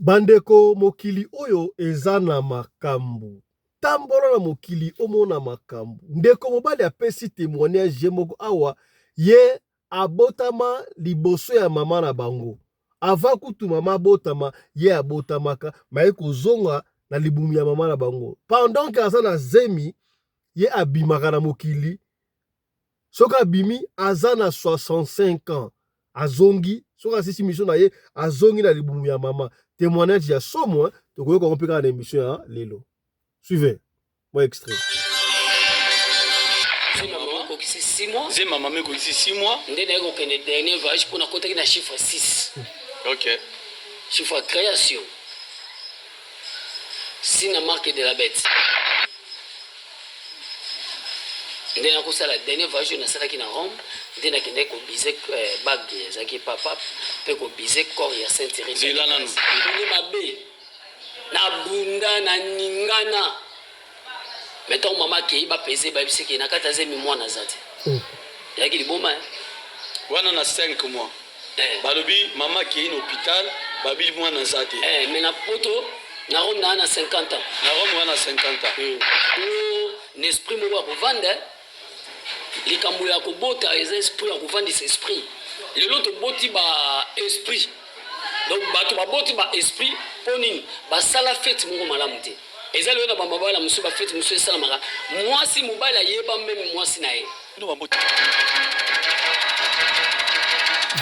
Bandeko mokili oyo eza na makambu. Tambola na mokili omona makambu. Ndeko mobali apesi temoignage ye moko awa ye abotama liboso ya mama na bango. Avant kutu mama abotama ye abotamaka maye kozonga na libumu ya mama na bango. Pendant que aza na zemi ye abimaka na mokili soki abimi aza na 65 ans azongi soki asisi mission na ye azongi na libumu ya mama témoignage ya somo tokoyoka yango mpe kaka na émission ya lelo suivez mwa extrait. Ekokisi 6 mois. Zema mama ekokisi 6 mois. Nde naye kokende dernier voyage mpo nakotaki na chiffre 6. Ok. Chiffre ya création. Si na marque de la bête. Nde nakosala dernier voyage oyo nasalaki na Rome, nde nakendaki kobize eh, bague ezalaki epa pape mpe kobize corps ya Saint Irene. Zela nanu. Ndenge mabe nabunda naningana me ntango mama akei bapeze bayebisi ke na kati ya zemi mwana aza te mm. Eyaki liboma eh. Wana na 5 mois eh. Balobi mama akei na hôpital babi mwana aza te eh, mais na poto na Rome naa na 50 ans. Na Rome wana 50 ans. Na esprit moko ya kovanda eh. Likambo ya kobota eza esprit ya kovandisa esprit. Lelo toboti ba esprit, donc bato baboti ba esprit mpo nini? Basala fete moko malamu te. Eza lelo na bamabala mosusu bafete mosusu esalamaka mwasi mobali ayeba meme mwasi na ye.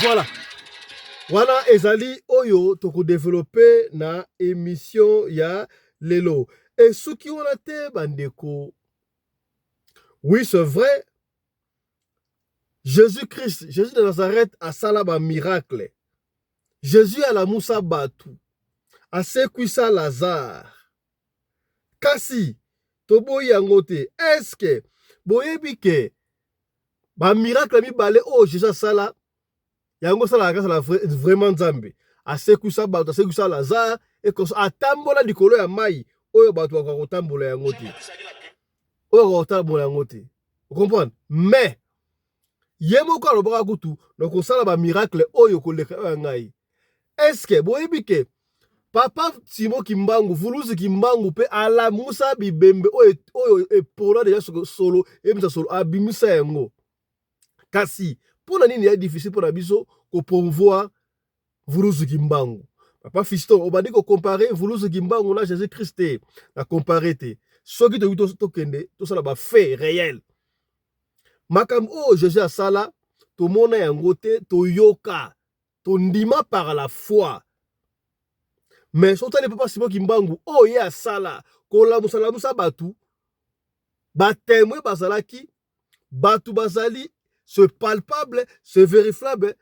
Voilà. Wana ezali oyo tokodevelope na emission ya lelo. Esuki wana te bandeko. Oui, c'est vrai. Jésus-Christ, Jésus de Nazareth asala ba miracle. Jésus alamusa batu. Asekwisa Lazare. Kasi toboyi yango te. Est-ce que boyebi ke ba miracle mibale oyo Jésus asala yango esalaka kaka na vraiment Nzambe asekwisa bato, asekwisa Lazare ekoso atambola likolo ya mai oyo bato bakoka kotambola yango te, oyo bakoka kotambola yango te, ocomprendre? Mais ye moko alobaka kutu nakosala ba miracle oyo koleka oyo ya ngai. Est-ce boyebi ke papa Simon Kimbangu, Vuluzi Kimbangu mpe alamusa bibembe oyo oyo epola deja solo ebimisa solo, abimisa yango. Kasi mpo na nini ya difficile mpo na biso ko promouvoir Vuluzi Kimbangu? Papa Fiston, obandi ko comparer Vuluzi Kimbangu na Jésus Christ te, na comparer te. Soki tokoki tokende tosala ba fait réel. Makambo oyo Jésus asala tomona yango te, toyoka, tondima par la foi. Mais soki otali papa Simon Kimbangu oyo ye asala kolamusa lamusa bato, ba témoins bazalaki, bato bazali, c'est palpable, c'est vérifiable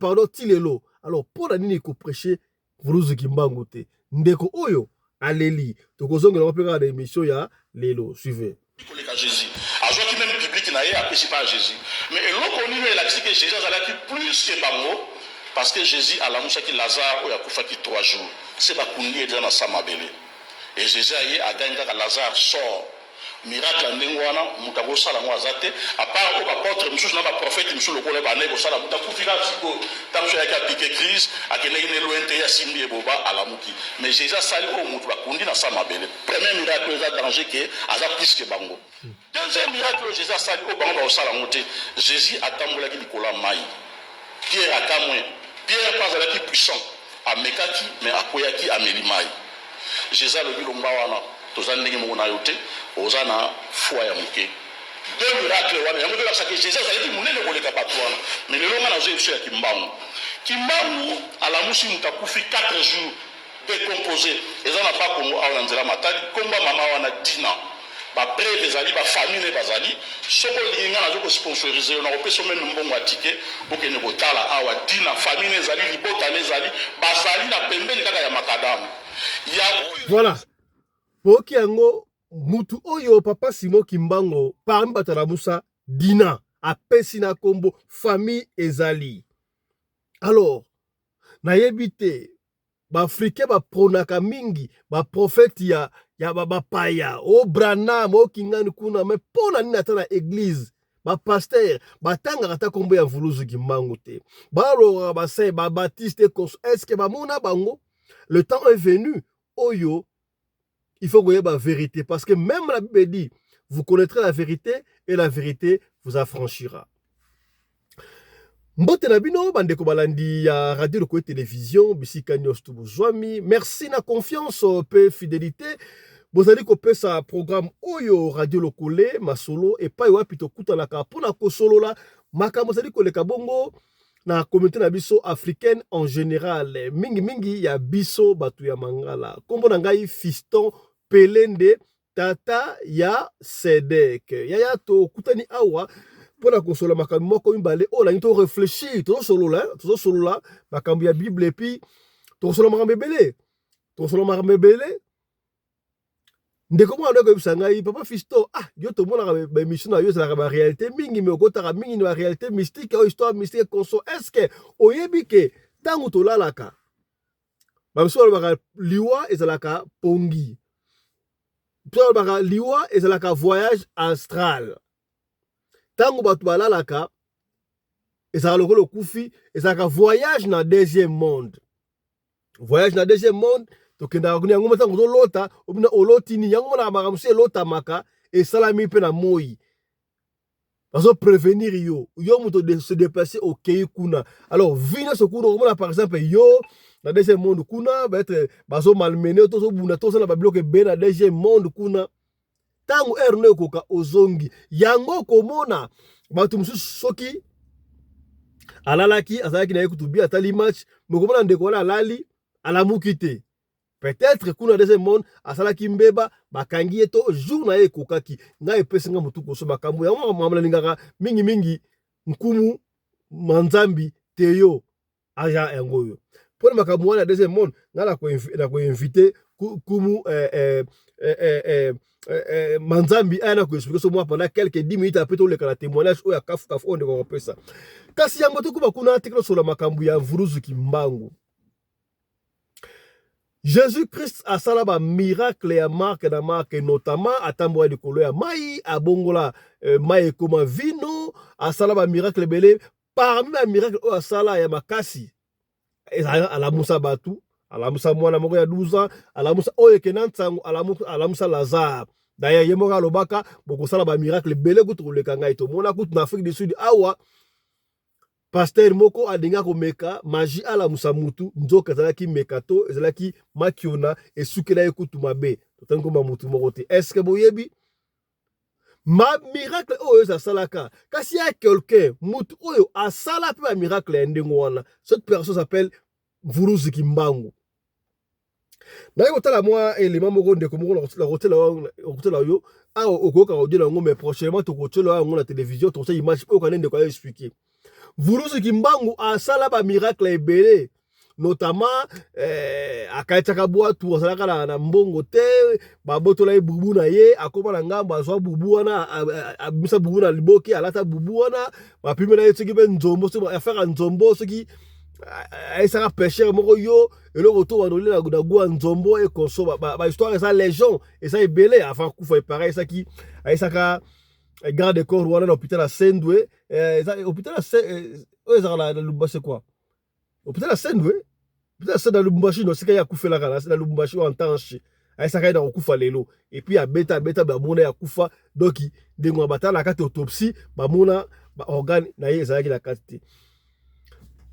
pardon, ti lelo. Alors mpo na nini koprêcher Vuluzi Kimbangu te? Ndeko oyo aleli, tokozongela mpe kaka na émission ya lelo. Suivez. Koleka Jésus azwaki même public na ye apesi pa Jésus, mais eloko nini oyo elakisi ke Jésus azalaki plus que bango? Parce que Jésus alamusaki Lazare oyo akufaki 3 jours, se bakundi ye deja na sa mabele, et Jésus aye agangi kaka Lazare sort. Miracle ya ndenge wana moto akosala yango aza te, à part oyo bapotre mosusu na baprofete mosusu lokola ye bandaki kosala. Moto akufi kaka sikoyo, ntango mosusu ayaki apike crise, akendaki ne loin te, ye asimbi ye boba alamuki. Mais Jésus asali oyo moto bakundi na sa mabele. Premier miracle oyo eza danger ke aza plus ke bango. Deuxième miracle oyo Jésus asali oyo bango bakosala yango te, Jésus atambolaki likolo ya mai. Pierre akamwe. Pierre mpe azalaki puissant, amekaki mais akweyaki, ameli mai. Jesus alobi longwa wana, toza ndenge moko na yo te, oza na foi ya moke. Deux miracles wana yango ezolakisa ke Jesus azalaki monene koleka bato wana. Mais lelo nga nazoyebisa biso ya Kimbangu. Kimbangu alamusi moto akufi 4 jours decompose, eza na Bakongo awa na nzela Matadi, komba mama wana Dina. Ba preuve ezali, ba famille ne bazali. Soki olingi nga nazo ko sponsoriser yo, nakopesa yo meme mbongo ya ticket okende kotala awa Dina, famille ne ezali, libota ne ezali, bazali na pembeni kaka ya macadam ya oyo. Voilà. Boyoki yango mutu oyo papa Simon Kimbango parmi bato alamusa Dina apesi na kombo famille ezali. Alors nayebi te ba africain ba pronaka mingi ba prophète ya ya ba bapaya o Branham o kingani kuna, mais pona nini ata na église ba pasteur batangaka ata kombo ya Vuluzi Kimbangu te, balongaka ba saint ba baptiste est-ce que bamona bango? Le temps est venu oyo il faut koyeba vérité, parce que même la Bible dit: vous connaîtrez la vérité et la vérité vous affranchira. Mbote na bino, bandeko balandi ya Radio Lokole Télévision, bisika nyonso to bozwami. Merci na confiance mpe fidélité bozali kopesa programme oyo, Radio Lokole Masolo, epai wapi tokutanaka mpona kosolola makambo ezali koleka bongo na communauté na biso africaine en général, mingimingi ya biso bato ya Mangala. Nkombo na ngai Fiston Pelende, tata ya Sedek. Yaya, tokutani awa mpona kosolola makambo moko mibale oyo nalingi toréfléchir. Tozosolola, tozosolola makambo ya Bible, et puis tokosolola makambo ebele, tokosolola makambo ebele. Ndeko mwana ndeko oyebisa ngai: "Papa Fisto, ah, yo tomonaka baémission na yo, ezalaka baréalité mingi, mais okotaka mingi na baréalité mystique oyo, histoire mystique conso. Est ce que oyebi ke ntango tolalaka, bamosusu balobaka liwa ezalaka pongi, mpe balobaka liwa ezalaka voyage astral? Ntango bato balalaka, ezalaka lokola okufi, ezalaka voyage na deuxième monde. Voyage na deuxième monde, tokendaka kuna. Yango ntango ozolota, obina oloti nini, yango monaka makambo mosusu elotamaka, esalami mpe na moi, bazoprévenir yo, yo moto se déplace, okei kuna. Alors vie nyonso kuna, okomona par exemple yo na deuxième monde kuna, baêtre bazomalmener, tozobunda, tozala babiloko ebele na deuxième monde kuna. Ntango heure no ekoka, ozongi. Yango okomona bato mosusu, soki alalaki, azalaki na ye kutu bi atali match, mokomona ndeko wana alali, alamuki te. Peut-être kuna deuxième monde asalaki mbeba, bakangi ye, to jour na ye ekokaki. Ngai epesi nga motu koso makambo yango. Makambo nalingaka mingimingi, nkumu Manzambi Teyo aja yango oyo mpona makambo wana ya deuxième monde. Ngai nakoinvite kumu Manzambi aya na koexpliquer so mwa pendant quelques 10 minutes, après toleka na témoignage oyo ya kafu kafu oyo ndeko kopesa. Kasi yango tokuba kuna, tikala sola makambo ya Mvuluzu Kimbangu. Jésus Christ asala bamiracle ya marque na marque, notamment atambola likolo ya mai, abongola mai ekoma vino, asala bamiracle ebele. Parmi bamiracle oyo asala ya makasi, alamusa bato, alamusa mwana moko ya 12 ans, alamusa oyo ekenda ntango, alamusa Lazare. D'ailleurs ye moko alobaka: bokosala bamiracle ebele kutu koleka ngai. Tomona kutu na Afrique du Sud awa, pasteur moko alinga komeka magie, alamusa mutu, nzoka ezalaki meka to ezalaki makiona, esukela ye kutu mabe. Totangi komba mutu moko te. Est-ce boyebi ma miracle oyo eza asalaka? Kasi ya quelqu'un, mutu oyo asala mpe bamiracle ya ndenge wana, cette personne s'appelle Mvuluzi Kimbangu. Naye kotala mwa elema moko, ndeko moko nakotela yo awa, okoyoka audio yango, mais prochainement tokotiela yango na télévision, tokotia image oyo kande ndeko aexpliquer. Mvuluzi Kimbangu asala bamiracle ebele, notamment akatisaka bwatu, azalaka na mbongo te, babotola ye bubu na ye, akóma na ngambo, azwa bubu wana, abimisa bubu na liboke, alata bubu wana, bapimela ye soki mpe nzombo, soki affaire ya nzombo, soki ayesaka pêcheur moko yo eloko to bandoli na gwa nzombo ekonso. Bahistoire eza légion, eza ebele. Avant kufa epare, ayesaki, ayesaka garde corps wana na hôpital ya Sendwe, eza hôpital oyo ezalaka na Lubumbashi, quoi, hôpital ya Sendwe, hôpital ya Sendwe na Lubumbashi, no esika ye akufelaka na Lubumbashi oyo antanche. Ayesaka ye na kokufa lelo, et puis abeta abeta, bamona ye akufa. Donc ndenge batala na kati autopsie, bamona baorgane na ye ezalaki na kati te.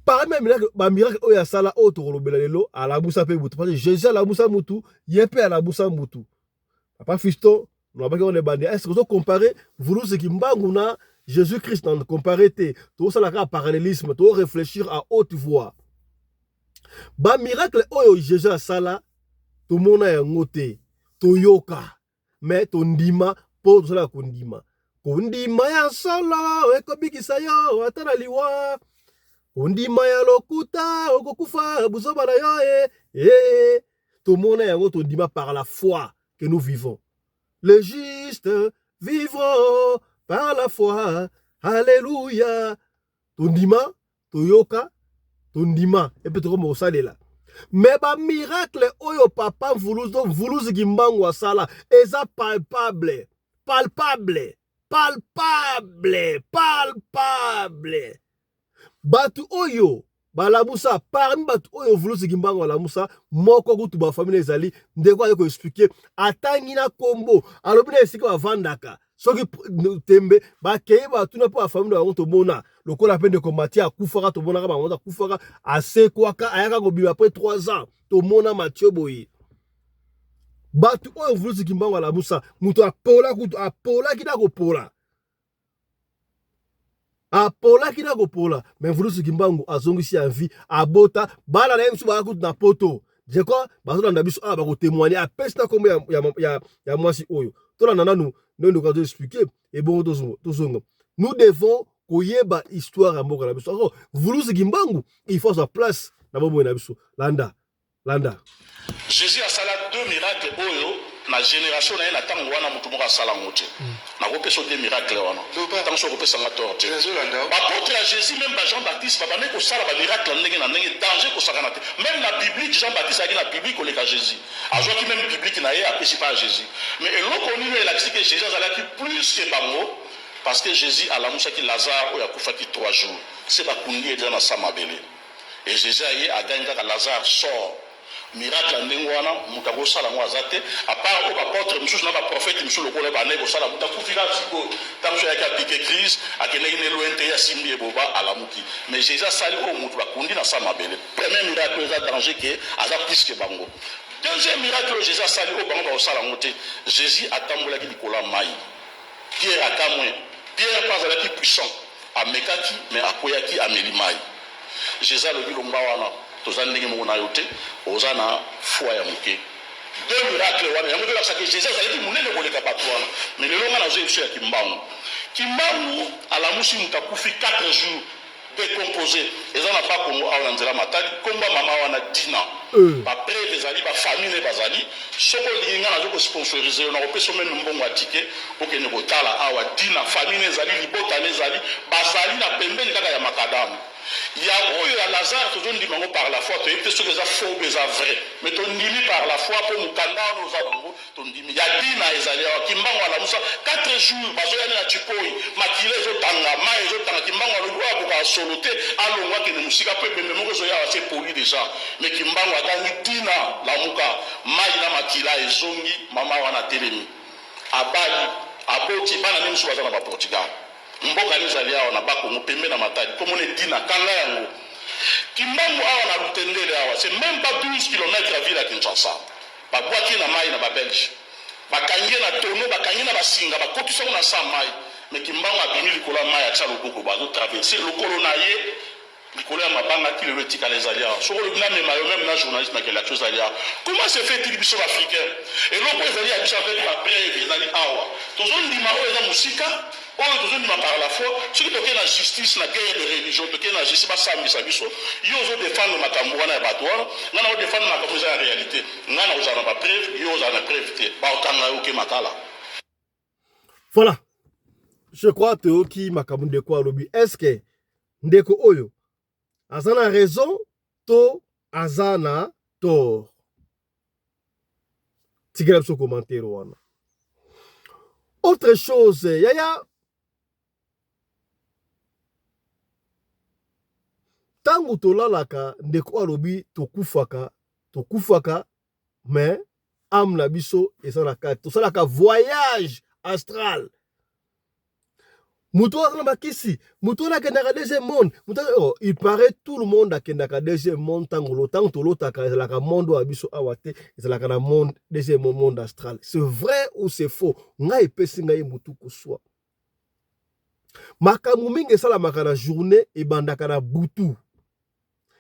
Parmi bamiracle oyo asala, oyo tokolobela lelo, alamusa mpe mutu, parce que Jésus alamusa mutu, ye mpe alamusa mutu. Papa Fiston nalobaki wana ebandi: est ce que ozocompare Mvuluzi Kimbangu na Jésus Christ? Na compare te, tozosala kaka parallélisme, toréfléchir à haute voix. Bamiracle oyo Jésus asala, tomona yango te, toyoka, mais tondima mpo tosalaka kondima. Kondima ya solo ekobikisa yo ata na liwa, kondima ya lokuta okokufa buzoba na yo. E tomona yango, tondima, par la foi que nous vivons. Le juste vivra par la foi, alléluia. Tondima, toyoka, tondima, epe tokoma kosalela. Mais bamiracle oyo papa Mvuluzi to Mvuluzi Kimbangu asala eza palpable, palpable, palpable, palpable. Bato oyo Balamusa parmi bato oyo Mvuluzi Kimbangu alamusa moko kutu ba famille ezali ndeko aye ko expliquer atangi na kombo alobi na esika bavandaka soki tembe bakei batuna mpo bafamile na bango tomona lokola mpe ndeko Mathieu akufaka tomonaka bango akufaka asekwaka ayaka kobima après 3 ans tomona Mathieu boye bato oyo Mvuluzi Kimbangu alamusa moto apola kutu apolaki na kopola apolaki na kopola me mvulusu kimbangu azongisi ya vie abota bana na ye mosusu baya kutu na poto je crois bazolanda biso awa bakotemoigne apesi na nkombo ya, ya, ya, ya mwasi oyo tolanda nanu nde ndeko azo explike ebongo tozonga nous devons koyeba histoire ya mboka na biso ako mvulusu kimbangu il faut azwa place na bomoi na biso landa Landa. Jesus asala deux miracles oyo na generation na ye na tango wana mutu moko asala yango te. Nakopesa yo deux miracles wana. Tango soki okopesa nga tort te. Ba apotres ya Jesus meme ba Jean Baptiste babandaki kosala ba miracles ya ndenge na ndenge danger kosakana te. Meme na public Jean Baptiste azalaki na public koleka Jesus. Azwaki meme public na ye apesi pa ya Jesus. Mais eloko nini oyo elakisi ke Jesus azalaki plus que bango parce que Jesus alamusaki Lazare oyo akufaki trois jours. Se bakundi ye dejà na sa mabele. Et Jesus aye agangi kaka Lazare sort. Miracle ya ndenge wana moto akosala yango aza te à part oyo ba apotres mosusu na ba prophètes mosusu lokola bandaki kosala moto akufi kaka sikoyo ntango mosusu ayaki apike crise akendaki ne loin te ye asimbi ye boba alamuki mais Jesus asali oyo moto bakundi na sa mabele premier miracle eza danger ke aza plus que bango deuxième miracle oyo Jesus asali oyo bango bakosala yango te Jesus atambolaki likolo ya mai Pierre akamwe. Pierre mpe azalaki puissant. Amekaki mais akweyaki ameli mayi. Jesus alobi longwa wana toza ndenge moko na yo te, oza na foi ya moke. Deux miracles wana yango ezolakisa ke Jesus azalaki monene koleka bato wana. Mais lelo nga nazoyebisa biso ya Kimbangu. Kimbangu alamusi moto akufi 4 jours. Decompose eza na bas congo awa na nzela matadi kombo ya mama wana dina euh. Ba preuve ezali ba famille ne bazali soki olingi ngai nazo ko sponsoriser yo nakopesa meme mbongo ya ticket okende kotala awa dina famille ne ezali libota ne ezali bazali na pembeni kaka ya makadamu ya oyo ya Lazare tozondima yango par la foi toyebi te soki eza faux ou eza vrai mais tondimi par la foi mpo mokanda wana oza nango Tondimi ya Dina ezali awa. Kimbangu alamusa 4 jours bazoya ne na Tshipoyi makila ezotanga mayi ezotanga Kimbangu alobi oyo akokaka solo te alongwa akende mosika po ebembe moko ezoya awa se epoli dejà mais Kimbangu agangi Dina lamuka mayi na makila ezongi mama wana atelemi abali aboti bana ne mosusu baza na ba Portugal mboka ne ezali awa na Bas Congo pembe na Matadi kombo ne Dina kanga yango Kimbangu awa na Lutendele awa c'est meme pas 12 kilomètres ya ville ya Kinshasa. Babwaki ye na mayi na ba belge. Bakangi ye na tonneau, bakangi ye na ba singa, bakotisi yango na sa mayi. Mais Kimbangu abimi likolo ya mayi atia loboko boye azo traverser lokolo na ye likolo ya mabanga ti lelo etikala ezali awa. Soki olobi namema yo meme na journaliste na kelakisi ezali awa. Comment se fait-il biso ba africains eloko oyo ezali ya biso avec ba preuves ezali awa tozondima oyo eza mosika Oyo tozo ndima par la foi, soki toke na justice na guerre de religion, toke na justice basambisa biso, yo ozo defendre makambo wana ya bato wana, nga nako defendre makambo eza ya realite, nga nakozala na ba preuve, yo ozala na preuve te, bakokanga yo oke makala. Voilà. Je crois toyoki makambo ndeko alobi. Est-ce que ndeko oyo aza na raison to aza na tort? Tikela biso commentaire wana. Autre chose, yaya ntango tolalaka ndeko alobi tokufaka tokufaka mais ame na biso eza na kati tosalaka voyage astral moto oyo aza na bakisi moto wana akendaka deuxième monde moto oh, il paraît tout le monde akendaka deuxième monde ntango ntango tolotaka ezalaka monde oyo ya biso awa te ezalaka na monde deuxième monde astral c'est vrai ou c'est faux ngai epesi ngai motu koswa makambo mingi esalamaka na journée ebandaka na butu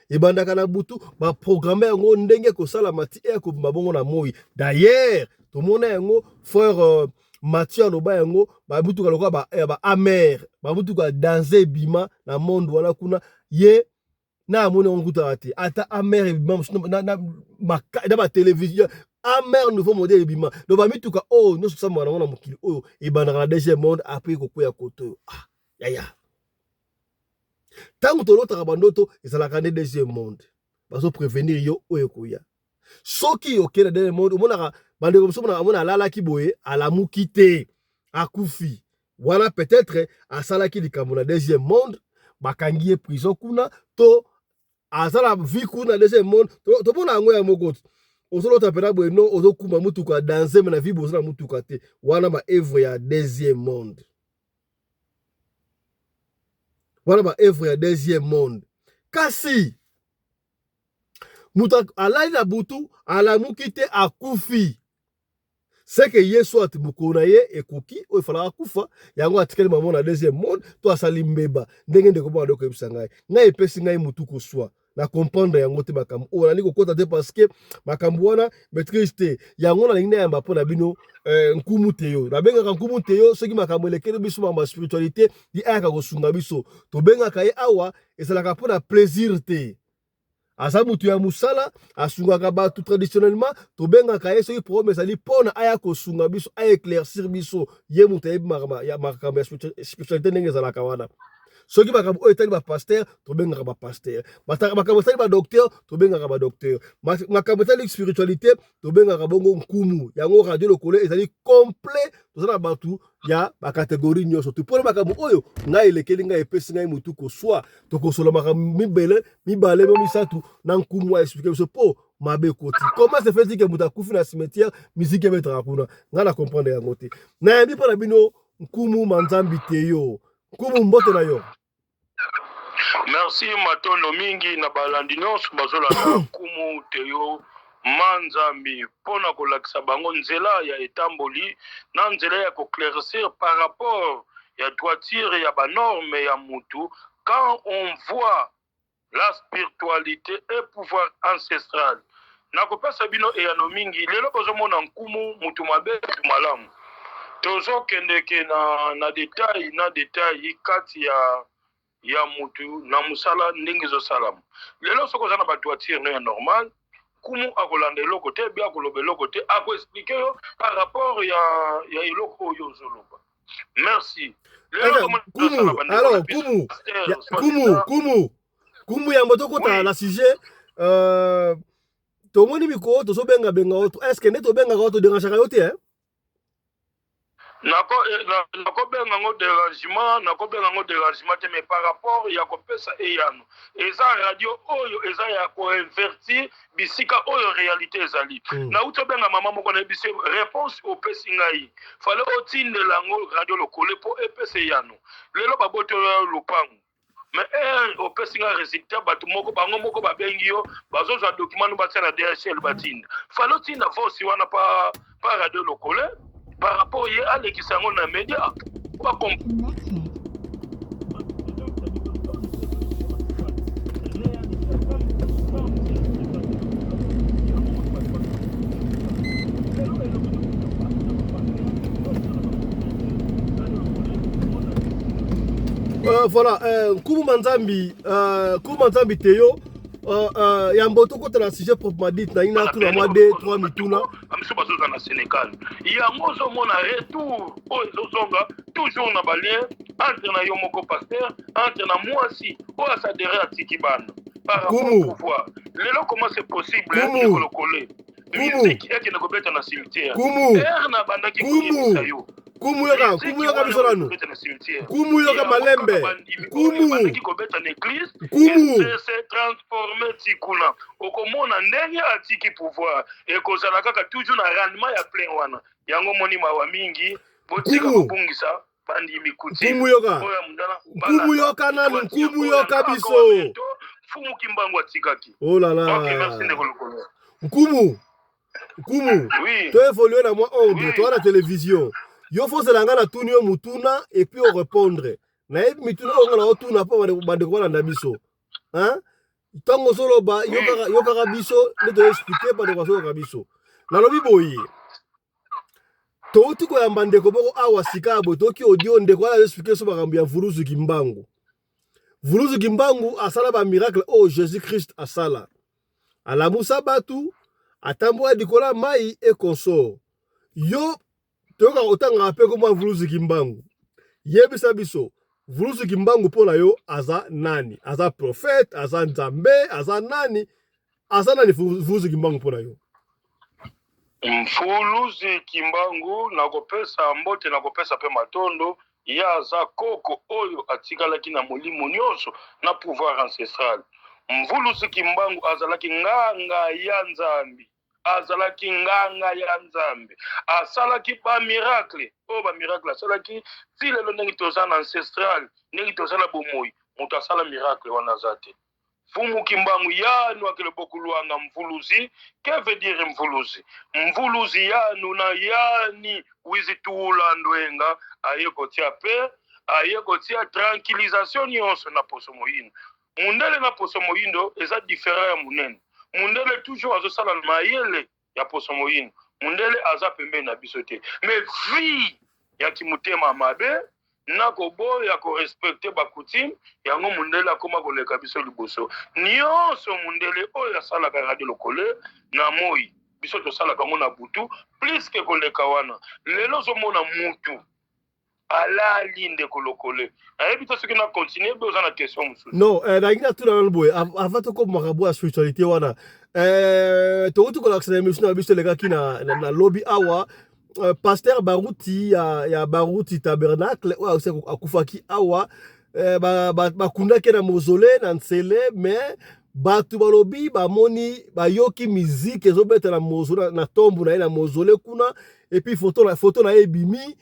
ebandaka na butu baprograme yango ndenge ekosalama ti eya kobima bongo na moi d'ailleurs tomona yango frère euh, Mathieu aloba yango babutuka lokola ba, eh, ba amer babutuka danze ebima na monde wana kuna ye na amoni yango kutaka te ata amer ebima mosusu na, na, na, na batelevizio amer nouveau modèle ebima donc bamituka oyo oh, nyonso tosamaka nango na mokili oyo ebandaka na deuxième monde apres ekokwea kote oyo ah yaya ntango tolotaka bandoto ezalaka nde deuxième monde bazo prévenir yo oyo ekoya soki okei na deuxième monde omonaka bandeko mosusu omonaka amona alalaki boye alamuki te akufi wana peut-être asalaki likambo na deuxième monde bakangi ye prison kuna to Aza na vie kuna deuxième monde, tomona yango ya moko. Ozolota mpena boye no, ozokuma mutuka danse, me na vie boza na mutuka te. Wana ba œuvre ya deuxième monde, wana ba œuvre ya deuxième monde. Kasi moto alali na butu, alamuki te, akufi, c'est que ye soit mokolo na ye ekoki oyo efalaka akufa, yango atikali mamo na deuxième monde, to asali mbeba. Ndenge ndeko moko ando koyebisa ngai, ngai epesi ngai motu koswa na comprendre yango te. Makambo oyo nalingi kokɔta te, parce que makambo wana maîtrise te. Yango nalingi nayamba mpo na bino nkumu te yo. Nabengaka nkumu te yo soki makambo elekeli biso, makambo ya spiritualité, ye ayaka kosunga biso. Tobengaka ye awa, ezalaka mpo na plaisir te. Aza mutu ya mosala, asungaka bato traditionnellement. Tobengaka ye soki problème ezali, mpona aya kosunga biso, aéclaircir biso. Ye moto ayebi makambo ya spiritualité ndenge ezalaka wana. Soki makambo oyo etali bapasteur, tobengaka bapasteur. Makambo etali badocteur, tobengaka badocteur. Makambo etali spiritualité, tobengaka bongo nkumu. Yango Radio Lokole ezali complet, toza na bato ya bacatégorie nyonso. Tu mpona makambo oyo ngai elekeli ngai, epesi ngai motu koswa, tokosola makambo mibele, mibale mo misato na nkumu, aexpliquer biso mpo mabe ekoti. Comment se fait-il que moto akufi na cimetière, musique ebetaka kuna? Ngai na comprendre yango te. Nayambi mpo na bino nkumu Manzambi te yo. Nkumu, mbote na yo. Merci, matondo mingi na balandi nyonso bazolanda nkumu Teyo Manzambi, mpona kolakisa bango nzela ya etamboli na nzela ya koéclaircir par rapport ya droiture ya banorme ya mutu quand on voit la spiritualité et pouvoir ancestral. Nakopesa bino eyano mingi lelo. Bozomona nkumu mutu mabe, mutu malamu, tozokendeke na détail na détail kati ya mutu na mosala ndenge ezosalama lelo. Soki oza na badroiture no ya normal, nkumu akolanda eloko te, bi akoloba eloko te, akoexpliquer yo par rapport ya eloko oyo ozoloba. Merci. Kumu, alors kumu, kumu, kumu, kumu, yambo tokota na sujet, tomoni mikolo tozobengabenga yo. Est ce que nde tobengaka yo, todérangeaka yo te, eh? Nakobenga yango dérangement, nakobenga yango dérangement te, mais par rapport ya kopesa eyano, eza radio oyo eza ya koinvertir bisika oyo réalité ezali. Nauti obenga mama moko, nayebisi réponse opesi ngai, fale otindela yango Radio Lokole mpo epesa eyano. Lelo babotolo lopango, mais heure opesi nga résultat, bato moko bango moko babengi yo, bazozwa document no batia na DHL, batinda. Fale otinda voice wana pa Radio Lokole par rapport ye alekisa yango na média. Connected. Voilà, nkumu Manzambi, nkumu Manzambi Teyo, yambo tokota na sujet proprement dit, nalingi natuna mwa 2 3 mituna. Bamisu bazoza na Sénégal, yango ozomona retour oyo ezozonga toujours na balien entre na yo moko pasteur, entre na mwasi oyo asadere, atiki bana par rapport au pouvoir. Lelo comment c'est possible, Lokole, musique ekende kobeta na cimetière? Ere na bandaki koyebisa yo. Kumu, yoka, kumu, yoka biso nanu. Kumu, yoka malembe, kumu. Bandaki kobeta na église. Kumu. Se transforme ti kuna, okomona ndenge atiki pouvoir, ekozala kaka toujours na rendement ya plein wana. Yango moni mawa mingi, botika kobungisa bandimi. Kumu, yoka, kumu, yoka nanu, kumu, yoka biso. Fumu Kimbangu atikaki. Oh là là. Ok, merci ndeko Lokolo. Nkumu, nkumu. Oui. Toévolue na mwa ordre. Oui. Toa na télévision, yo fozela nga na tuni yo mutuna et puis orépondre. Nayebi mituna oyo nga na otuna mpo bandeko balanda biso. Ntango ozoloba, yokaka biso nde toexpliquer, bandeko bazoyoka biso. Nalobi boye, touti koyamba ndeko moko awa sika ya boye, toki audio, ndeko wana azoexpliquer biso makambo ya Vuluzu Kimbangu. Vuluzu Kimbangu asala bamiracle oyo Jésus Christ asala, alamusa bato, atambola likolo ya mai et consort. Yo toyoka otangaka mpe komwa Vuluzu Kimbangu. Yebisa biso, Vuluzu Kimbangu mpo na yo aza nani? Aza prophète, aza Nzambe, aza nani? Aza nani Vuluzu Kimbangu mpo na yo? Mfuluzi Kimbangu, nakopesa mbote, nakopesa mpe matondo. Ye aza koko oyo atikalaki na molimo nyonso na pouvoir ancestral. Mvuluzi Kimbangu azalaki nganga ya Nzambe. Azalaki nganga ya Nzambe. Asalaki ba miracle. Oyo ba miracle asalaki ti lelo ndenge toza na ancestral, ndenge toza na bomoyi, moto asala miracle wana aza te. Mfumu Kimbangu yanu akele bokuluanga Mvuluzi, que veut dire Mvuluzi? Mvuluzi yanu na yani wizi tuula ndwenga aye kotia pe aye kotia tranquillisation nyonso na poso moyindo. Mundele na poso moyindo eza different ya munene. Mundele toujours azosala mayele ya poso moyindo. Mundele aza pembeni na biso te. Mais vie ya kimutema mabe na koboya ko respecter ba coutume yango mundele akoma koleka biso liboso. Nionso mundele oyo asalaka radio lokole na moyi biso tosalaka yango na butu plus que koleka wana. Lelo ozomona mutu alali ndeko lokole nayebi te soki na continue be oza na question mosusu. Non, nalingi natuna nanu boye avant tokoma makambo ya spiritualité wana, tokuti kolakisa na émission na biso elekaki na lobi awa, pasteur Baruti ya Baruti Tabernacle oyo akufaki awa, bakundaki na mausolée na Nsele, mais bato balobi bamoni bayoki musique ezobeta na mausolée, na tombe na ye na mausolée kuna, et puis photo na ye ebimi,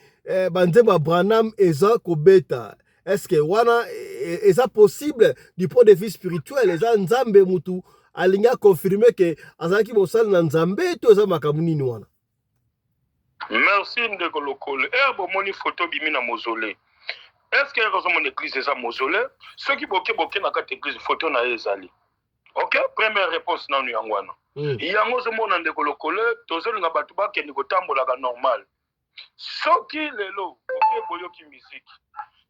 banzembo ya Branham eza kobeta. Est-ce que wana eza possible du point de vue spirituel? Eza Nzambe mutu alingi aconfirme ke azalaki mosali na Nzambe to eza makambo nini wana? Merci ndeko lokole. Bomoni photo bimi na mausolée. Est-ce que ozomona église eza mausolée? Soki boke boke na kati église, photo na ye ezali. Ok, première réponse nanu yango wana. Yango ozomona ndeko lokole, tozolinga bato bakende kotambolaka normal. Soki lelo boke boyoki musique,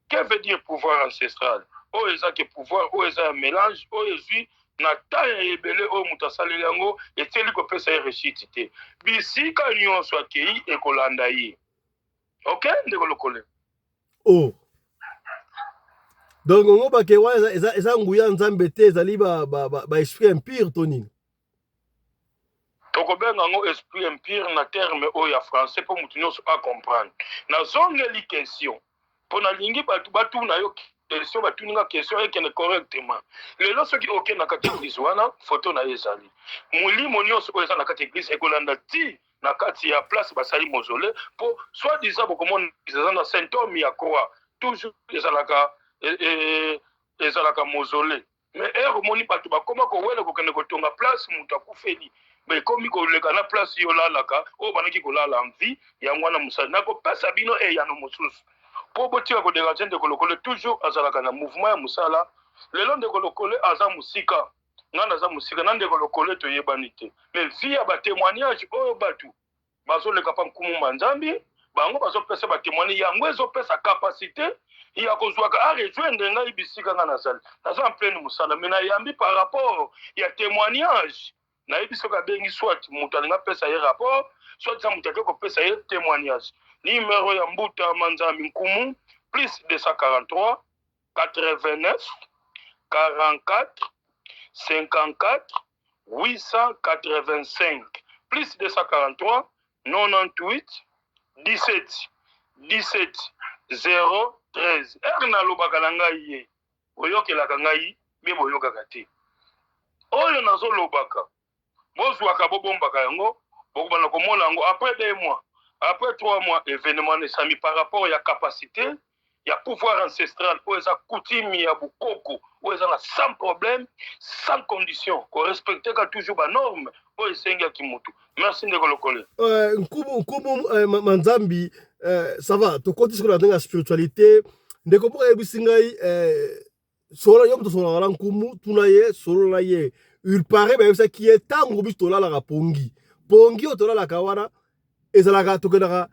que veut dire pouvoir ancestral? Oyo eza ke pouvoir oyo eza ya mélange, oyo ezwi na temps ya ebele oyo moto asaleli yango etieli kopesa ye réussite te. Bisika nyonso akei ekolanda ye. Ok, ndeko lokole. Oh. Donc ngo bake wana eza nguya Nzambe te, ezali ba esprit impur to nini? Tokobenga yango esprit impur na terme oyo ya français mpo moto nyonso acomprendre. Nazongeli question mpo nalingi bato batuna yo question, batuninga question ekende correctement. Lelo soki oke na kati église wana, photo na ye ezali. Molimo nyonso oyo eza na kati église ekolanda ti na kati ya place basali mausolée, mpo soit disant bokomona eza na symptôme ya croix, toujours ezalaka mausolée. Mais heure omoni bato bakoma kowela kokende kotonga place moto akufeli, ekomi koleka na place yo olalaka oyo bandaki kolala en vie. Yango wana mosala nakopesa bino eyano mosusu mpo botika kodéranger ndeko lokole. Toujours azalaka na mouvement ya mosala. Lelo ndeko lokole aza mosika, ngai naza mosika na ndeko lokole, toyebani te, mais via batémoignage oyo bato bazoleka pa nkumu Manzambi, bango bazopesa batémoigne, yango ezopesa capacité ya kozwaka arejoindre ngai bisika ngai nazali. Naza en pleine mosala, mais nayambi par rapport ya témoignage. Nayebi soki abengi, soit moto alingi apesa ye rapport, soit eza moto ake kopesa ye témoignage. Numéro ya mbuta Manzambi nkumu: plus 243 89 44 54 885, plus 243 98 17 17 0 13. Ere nalobaka na ngai ye boyokelaka ngai mpe boyokaka te oyo nazolobaka, bozwaka bobombaka yango, bokobanda komona yango après 2 mois, après 3 mois, événement esami par rapport ya capacité ya pouvoir ancestral oyo eza coutume ya bokoko oyo eza na sans problème, sans condition, korespecteka toujours banorme oyo esengaki mutu. Merci ndeko lokole. Nkumu Manzambi, ça va, tokoti sikoyo na ndenge ya spiritualité. Ndeko moko ayebisi ngai, solo yo moto osololaka na nkumu, tuna ye, solo na ye. Il paraît bayebisaki ye ntango biso tolalaka pongi, pongi oyo tolalaka wana ezalaka tokendaka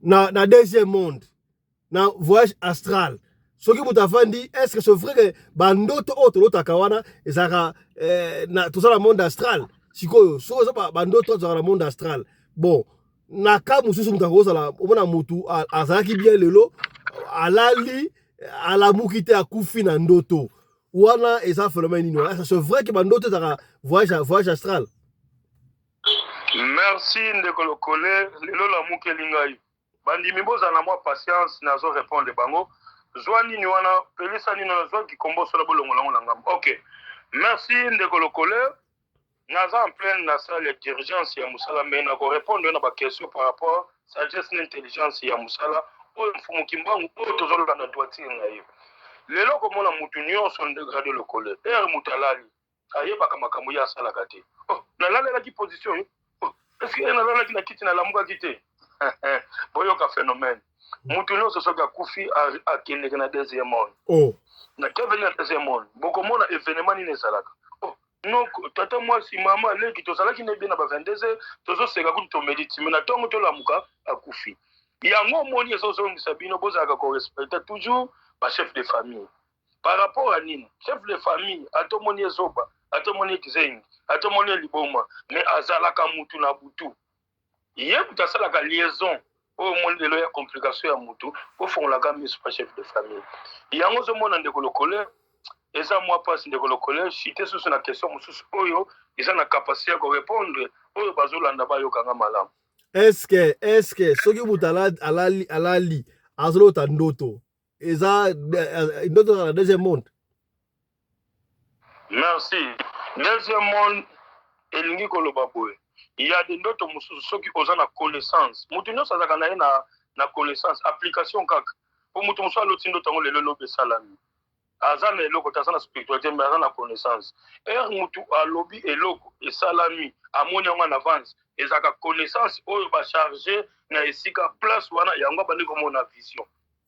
na deuxième monde, na voyage astral. Soki moto avandi, est ce que c'est vrai que bandoto oyo tolotaka wana ezalaka toza na monde astral? Sikoyo soki eza bandoto oyo tozalaka na monde astral, bon, na ka mosusu moto akozala omona motu azalaki bien, lelo alali, alamuki te, akufi na ndoto wana, eza phénomène nini wana? C'est vrai que bandoto ezalaka voyage astral? Merci ndeko lokole. Lelo lamukeli ngai bandimi, bozala na mwa patience, nazo répondre bango. Zwa nini wana, pelisa nini wana, zwa kikombosola, bolongola yango na ngambo. Ok. Merci ndeko Lokole. Naza en pleine na salle ya d'urgence ya mosala mais nako répondre na ba questions par rapport sagesse na intelligence ya mosala oyo Mfumu Kimbangu oyo tozolanda droiture na ye. Lelo komona mutu nyonso nde Radio Lokole heure mutu alali ayebaka makambo ye asalaka te. Oh, nalalelaki position yo. Oh, est-ce que nalalaki na kiti nalamukaki te? Boyoka phénomène. Mutu nyonso soki akufi akendeke na deuxième monde. Oh. Na keveni na deuxième monde bokomona événement nini ezalaka. Oh, noko tata mwasi mama leki tozalaki na ye bien na ba 22 heures tozoseka kutu tomeli ti mais na ntongo tolamuka akufi. Yango omoni ezozongisa bino bozalaka ko respecter toujours ba chef de famille. Par rapport à nini? Chef de famille ata omoni ye zoba, ata omoni ye kizengi, ata omoni ye liboma mais azalaka mutu na butu. Ye mutu asalaka liaison oyo omoni lelo ya complication ya mutu bofongolaka misu pa chef de famille. Yango ozomona ndeko Lokole eza mwa pasi ndeko Lokole chute susu na question mosusu oyo eza na capacité ya ko répondre oyo bazolanda bayoka nga malamu. Est-ce est-ce que soki mutu alali alali azolota ndoto eza eh, ndoto na deuxième monde? Merci. Deuxième monde elingi koloba boye ya de ndoto mosusu soki oza na connaissance moto nyonso azalaka na ye na, na connaissance application kaka mpo moto mosusu aloti ndoto yango lelo elobi esalami aza na eloko te aza na spiritualité mais aza na connaissance heure motu alobi eloko esalami amoni yango en avance ezalaka connaissance oyo bacharge na esika place wana yango abandi komona vision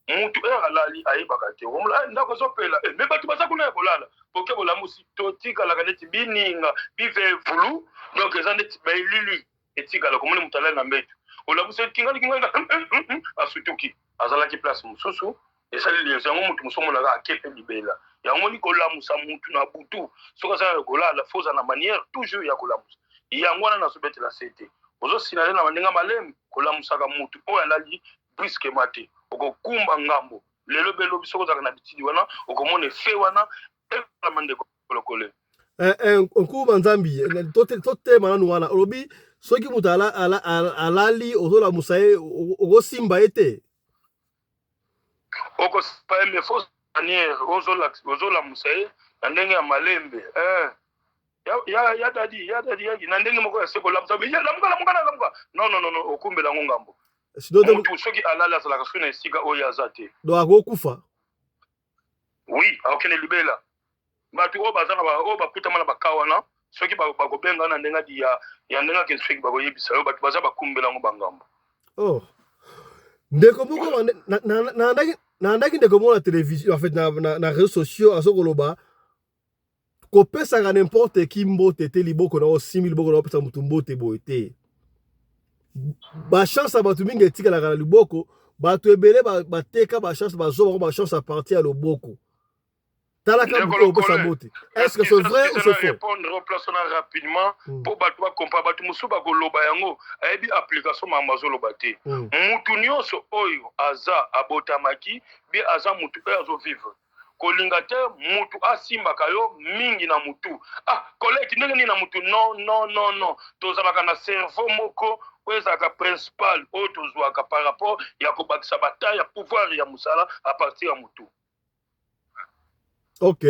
Mutu heure alali ayebaka te okomona eh, ndako ezopela eh, me bato baza kuna ya kolala poke bolamusi totikalaka neti bininga bivevulu donc eza neti baelili etikala komoni moto alali na mbeto olamusi kingani kingani asutuki azalaki place mosusu esali liaison yango moto mosusu omonaka ake mpe libela yango moni kolamusa mutu na butu soki aza ya kolala fo oza na manière toujours ya kolamusa yango wana nazobetela se te ozosinale na ndenge malemi kolamusaka mutu oyo alali brusquement te okokumba ngambo lelo be lobi soki ozalaka na bitidi wana okomona efe wana esalama ndeko lokole. Eh, eh, nkuba nzambi eh, totema nanu wana olobi soki moto alali ozolamusa ye okosimba ye te okosimba ye mais fausse manière ozolamusa ye na ndenge ya malembe eh. ya ya ya dadi ya dadi ya na ndenge moko ya se kolamusa ya lamuka lamuka lamuka non non non okumbela yango ngambo mutu soki alali azalaka soki na esika oyo aza te donc akokufa oui akokende libela bato oyo baza na oyo bakutama na baka wana soki bakobenga na ndenge ya ya ndenge akende soki bakoyebisa yo bato baza bakumbela yango bangambo oh ndeko moko nalandaki ndeko moko na télévision en fait na, na, na réseaux sociaux azokoloba Kopesaka n'importe qui mbote te liboko na osimbi liboko na opesa mutu mbote boye te. Ba chance ya bato mingi etikalaka na liboko, bato ebele bateka ba chance bazwa bango ba chance à partir ya loboko. Talaka moto opesa mbote. Est-ce que c'est vrai ou c'est faux? Répondre au place na rapidement po bato ba comprendre bato mosusu bakoloba yango ayebi application makambo azoloba te. Mutu nyonso oyo aza abotamaki bien aza mutu oyo azo vivre Kolinga te mutu asimbaka yo mingi na mutu. Ah collègue ndenge nini na mutu non non non non tozalaka na cerveau moko oyo ezalaka principal oyo tozuaka par rapport ya kobakisa ba temps ya pouvoir ya musala à partir ya mutu. Ok.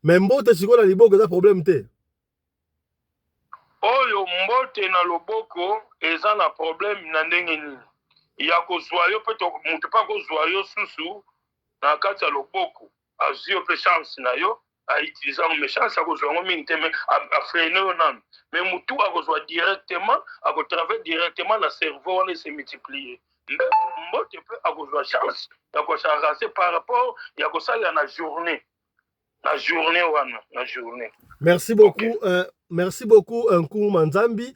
Mais mbote sikoyo na liboko eza problème te. Oyo mbote na loboko eza na problème na ndenge nini? Ya kozua yo pe mutu pe akozua yo susu na kati ya loboko azui yo pe chance na yo a utiliser yango mais chance akozua yango mingi te mais a freiner yo nanu mais mutu akozua directement ako travailler directement na cerveau wana ese multiplier mbetu mbote pe akozua chance ya ko s'arraser par rapport ya kosalela na journée na journée wana na journée. Merci beaucoup, okay. Merci beaucoup Nkumu Manzambi.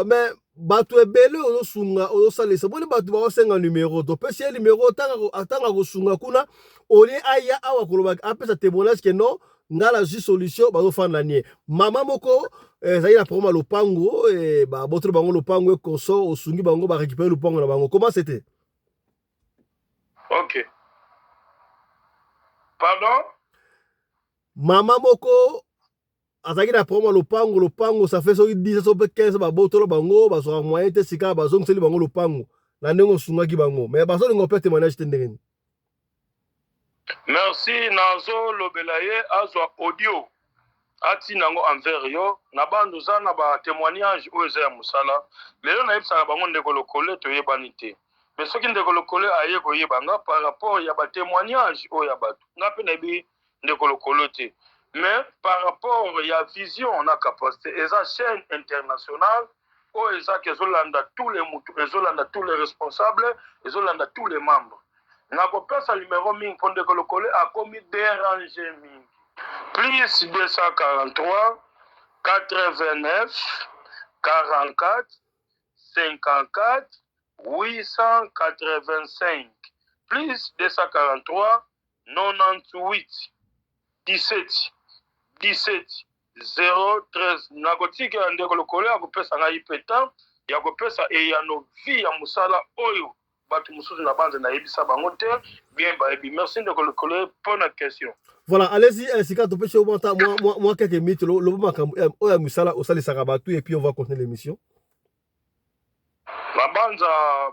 Mais bato ebele ozosunga ozosalisa boni bato baosenga numero topesi ye numero atanga kosunga kuna olie aya awa koloba apesa témoignage ke non ngai nazwi solution bazofanda nie mama moko eh, ezali na problème ya lopango eh, babotoli bango lopango ekonso osungi bango barécupere lopango na bango comment c'était? Ok. Pardon? Mama moko azalaki na problème ya lopango lopango ça fait soki 10 so mpe 15 babotola bango bazwaka moyen te sika bazongiseli bango lopango na ndenge osungaki bango mais bazolinga mpe témoignage te ndenge nini? Merci, nazolobela ye azwa audio atinda yango envers yo na bande. Oza na ba témoignage oyo eza ya mosala. Lelo nayebisaka bango, ndeko Lokole toyebani te, mais soki ndeko Lokole aye koyeba nga par rapport ya ba témoignage oyo ya bato, nga mpe nayebi ndeko Lokolo te, mais par rapport ya vision na capacité, eza chaîne internationale oyo ezaki ezolanda tous les mutu, ezolanda tous les responsables, ezolanda tous les membres. Nakopesa numero mingi mpo ndeko Lokole akomi déranger mingi. Plus 243 89 44 54 885, plus 243 98 17 17 013. Nakotikela ndeko Lokole akopesa ngai mpe temps ya kopesa eyano vi ya mosala oyo bato mosusu na banza nayebisa bango te bien bayebi. Merci, ndeko Lokole, mpo na question. Voilà, allez-y, sika topesi yo mwa quelques minutes, lobo makambo oyo ya misala osalisaka bato et puis on va continuer l'émission. Babanza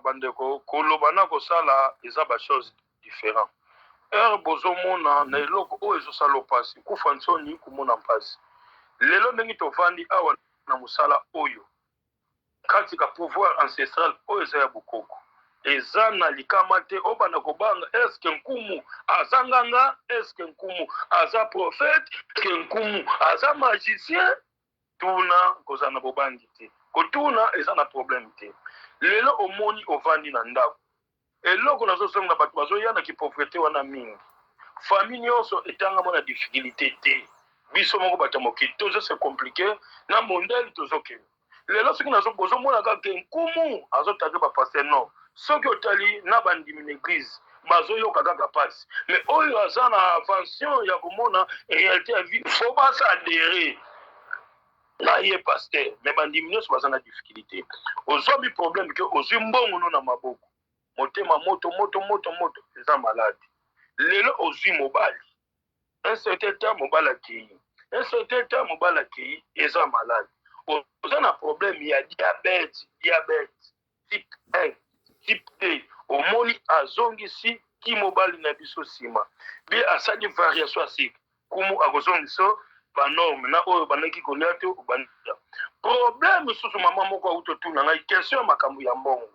bandeko, koloba na kosala eza ba chose différent. Heure bozomona na eloko oyo ezosala mpasi, kufa nsoni komona mpasi. Lelo ndenge tovandi awa na mosala oyo kati ka pouvoir ancestral oyo eza ya bokoko, eza na likama te. Obanda kobanga: eske nkumu aza nganga? Eske nkumu aza prophète? Eske nkumu aza magicien? Tuna, kozala na bobangi te. Kotuna eza na problème te. Lelo omoni ovandi na ndako, eloko nazosonga, bato bazoya na ki pauvreté wana mingi. Famille nyonso etangama na difficulté te. Biso moko bato ya mokili tozo se compliquer na mondele. Tozokende lelo, soki bozomona kaka nkumu azotake ba pasteur, non. Soki otali na bandimi na église, bazoyoka kaka mpasi, mais oyo aza na avention ya komona réalité ya vie, faut basadere na ye pasteur. Mais bandimi nyonso baza na difficulté. Ozwami problème ke ozwi mbongo no na maboko, motema moto moto moto moto, eza malade. Lelo ozwi mobali, un certain temps mobali akei, un certain temps mobali akei, eza malade. Oza na problème ya diabète, diabète type 1, type 2. Omoni azongisi ki mobali na biso nsima, be asali variation ya sika. Kumu akozongisa ba norme na oyo obandaki kolia te. Obandi problème mosusu. Mama moko auti otuna ngai question ya makambo ya mbongo.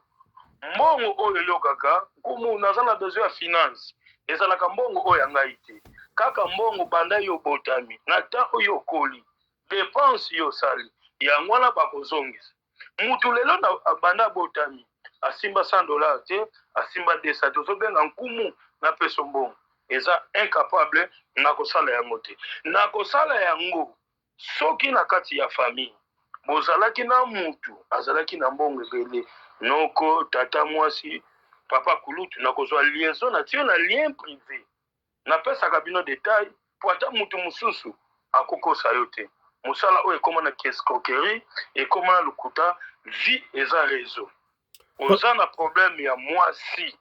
Mbongo oyo eyokaka, nkumu, naza na besoin ya finance. Ezalaka mbongo oyo ya ngai te, kaka mbongo banda yo obotami na temps oyo okoli, dépense yo osali, yango wana bakozongisa. Mutu lelo na banda abotami asimba 100 $ te, asimba 200 te. Ozobenga nkumu napesa mbongo, eza incapable na kosala yango te. Na kosala yango, soki na kati ya famille bozalaki na mutu azalaki na mbongo ebele, noko, tata mwasi, papa kulutu, nakozwa liaison na tio na lien privé, napesaka bino détail po ata mutu mosusu akokosa yo te. Mosala oyo ekóma na escroquerie, ekóma na lokuta. Vie eza réseau. Oza na problème ya mwasi,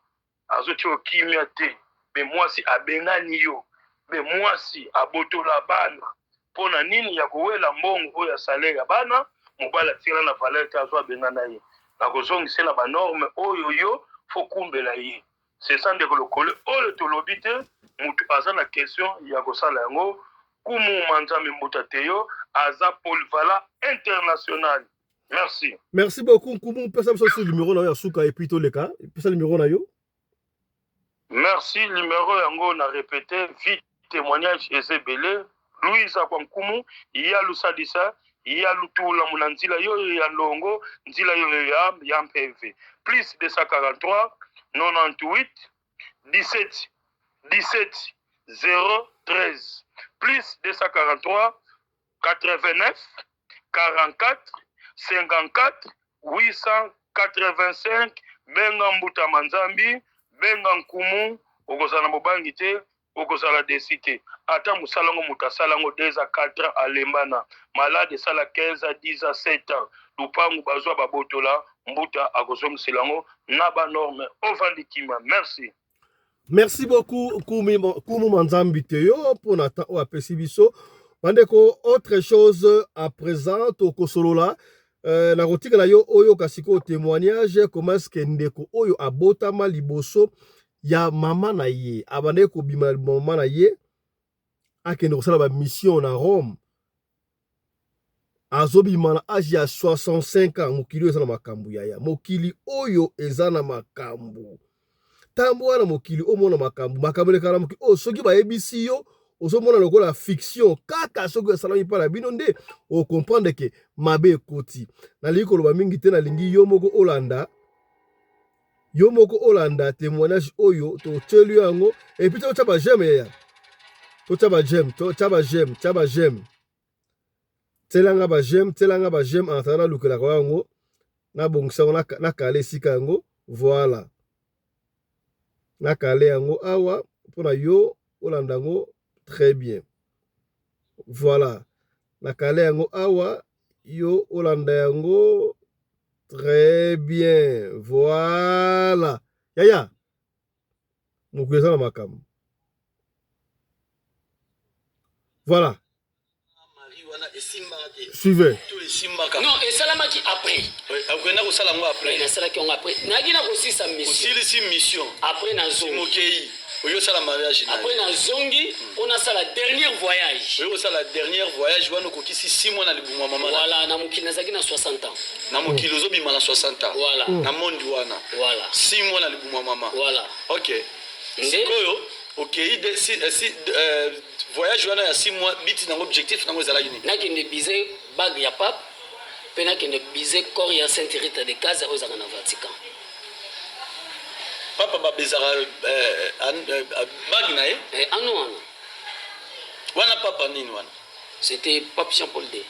azotia okimia te, me mwasi abengani yo, me mwasi abotola bana. Mpo na nini? Ya kowela mbongo oyo ya salaire ya bana. Mobali atikala na valeur te, azwa abengana ye. Nakozongisela ba norme oyo yo faut kumbela ye. C'est ça, ndeko Lokole. Oyo tolobi te, motu aza na question ya kosala yango. Kumu Manzambe Mbuta Teyo aza polyvalent international. Merci. Merci beaucoup, nkumu. Pesa biso su numéro na yo ya suka et puis toleka. Pesa numéro na yo. Merci. Numéro yango na répété vite, témoignage eza ebele. Louise akwa nkumu ya lusadisa ya lutulamu na nzila yoyo ya ndongo, nzila yoyo ya mpv, plus 243 98 17 17 013, plus 243 89 44 54 885. Benga Mbutama Nzambi, benga nkumu, okozala na bobangi te, okozala déçu te. Ata mosala yango, moto asala yango 2 à 4 ans, alembana malade, esala 15 à 10 à 7 ans, lupangu bazwa babotola, mbuta akozongisela yango na ba norme, ovandi kimia. Merci. Merci beaucoup, Kumu Manzambi Teyo, mpona temps oyo apesi biso. Bandeko, autre chose à présent, tokosolola nakotikala yo oyoka sikoyo témoignage, comment est ce que ndeko oyo abotama liboso. ya mama na ye. Abandaki kobima na mama na ye, akende kosala ba mission na Rome. Azobima na age ya 65 ans. Mokili oyo eza na makambo yaya, mokili oyo eza na makambo. Tambola na mokili omona makambo, makambo elekaka na mokili oyo. Soki bayebisi yo ozomona lokola fiction, kaka soki esalami mpa na bino nde okomprendre ke mabe ekoti. Nalingi koloba mingi te, nalingi yo moko olanda, yo moko olanda témoignage oyo totyeli yo yango. Et puis totya ba j'aime yaya, totya ba j'aime, totya ba j'aime, tya ba j'aime, tielanga ba j'aime, tielanga ba j'aime. En attendant nalukelaka yango, nabongisa yango, nakala esika yango. Voilà, nakale yango awa mpona yo olanda yango très bien. Voilà, nakale yango awa, yo olanda yango très bien. Voilà yaya, mokili eza na makambo. Voilà. Marie wana esimbaka te. Suivez. To esimbaka. Non, esalamaki après. Okenda kosala yango après. Nasalaki yango après, nayaki na kosisa mission. Osilisi mission. Après nazongi. Mokei oyo osala mariage na Après nazongi mpo nasala dernier voyage. Oyo osala dernier voyage wana, okokisi 6 mois na libumu ya mama na. Voilà, na mokili nazalaki na 60 ans. Na mokili ozobima na 60 ans. Voilà. Na monde wana. Voilà. 6 mois na libumu ya mama. Voilà. Ok. Nde sikoyo okei de, si, eh, si, voyage wana ya 6 mois, biti nango, objectif nango ezalaki nini? Nakende baiser bague ya pape, mpe nakende baiser corps ya Sainte Rita de Casia oyo ezalaka na Vatican. Papa babezaka bague na ye? Eh, ano wana. Wana papa nini wana? C'était pape Jean Paul II.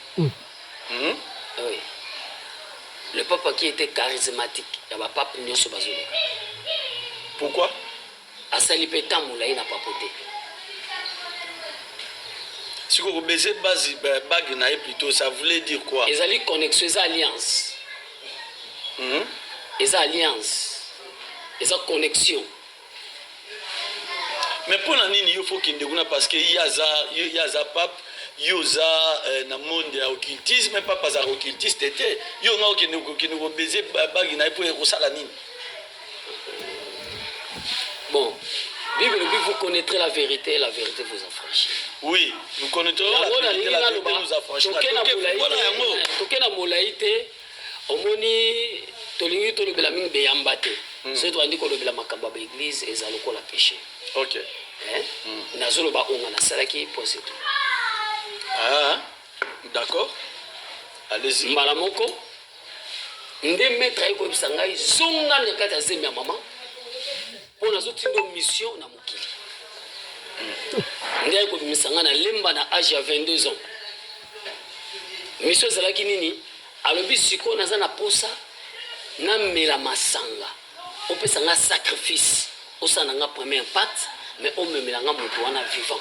Oui, le papa qui était charismatique ya bapape nyonso bazoleka. Pourquoi? Asali mpe temps molai na papo te. Sikoyo kobaiser base bague na ye plutôt, ça voulait dire quoi? Ezali connexion, eza alliance. Eza alliance, eza connexion. Mais mpo na nini yo faut kende kuna? Parce que ye aza pape, yo oza na monde ya occultisme. Pape azalaka occultiste te. Yo nga okende kobaiser bague na ye mpo ekosala nini? Bon, Bible elobi: vous connaîtrez la vérité et la vérité vous affranchit. Oui, nous connaîtrons la vérité, la vérité nous affranchira. Toke yango. Toke na molai te. Omoni, tolingi tolobela mingi beyamba te. Soki tobandi kolobela makambo ya baéglise, eza lokola péché. Ok. Eh? Nazoloba onga nasalaki po c'est tout. Ah, d'accord, allez-y. Mbala moko nde maître aye koyebisa ngai: zonga na kati ya zemi ya mama mpo nazotinda mission na mokili. Nde aye kobimisa ngai na Lemba na age ya 22 ans. Mission ezalaki nini? Alobi: sikoyo naza na posa namela masanga, opesa nga sacrifice, osala na nga premier impact, mais omemela nga moto wana vivant.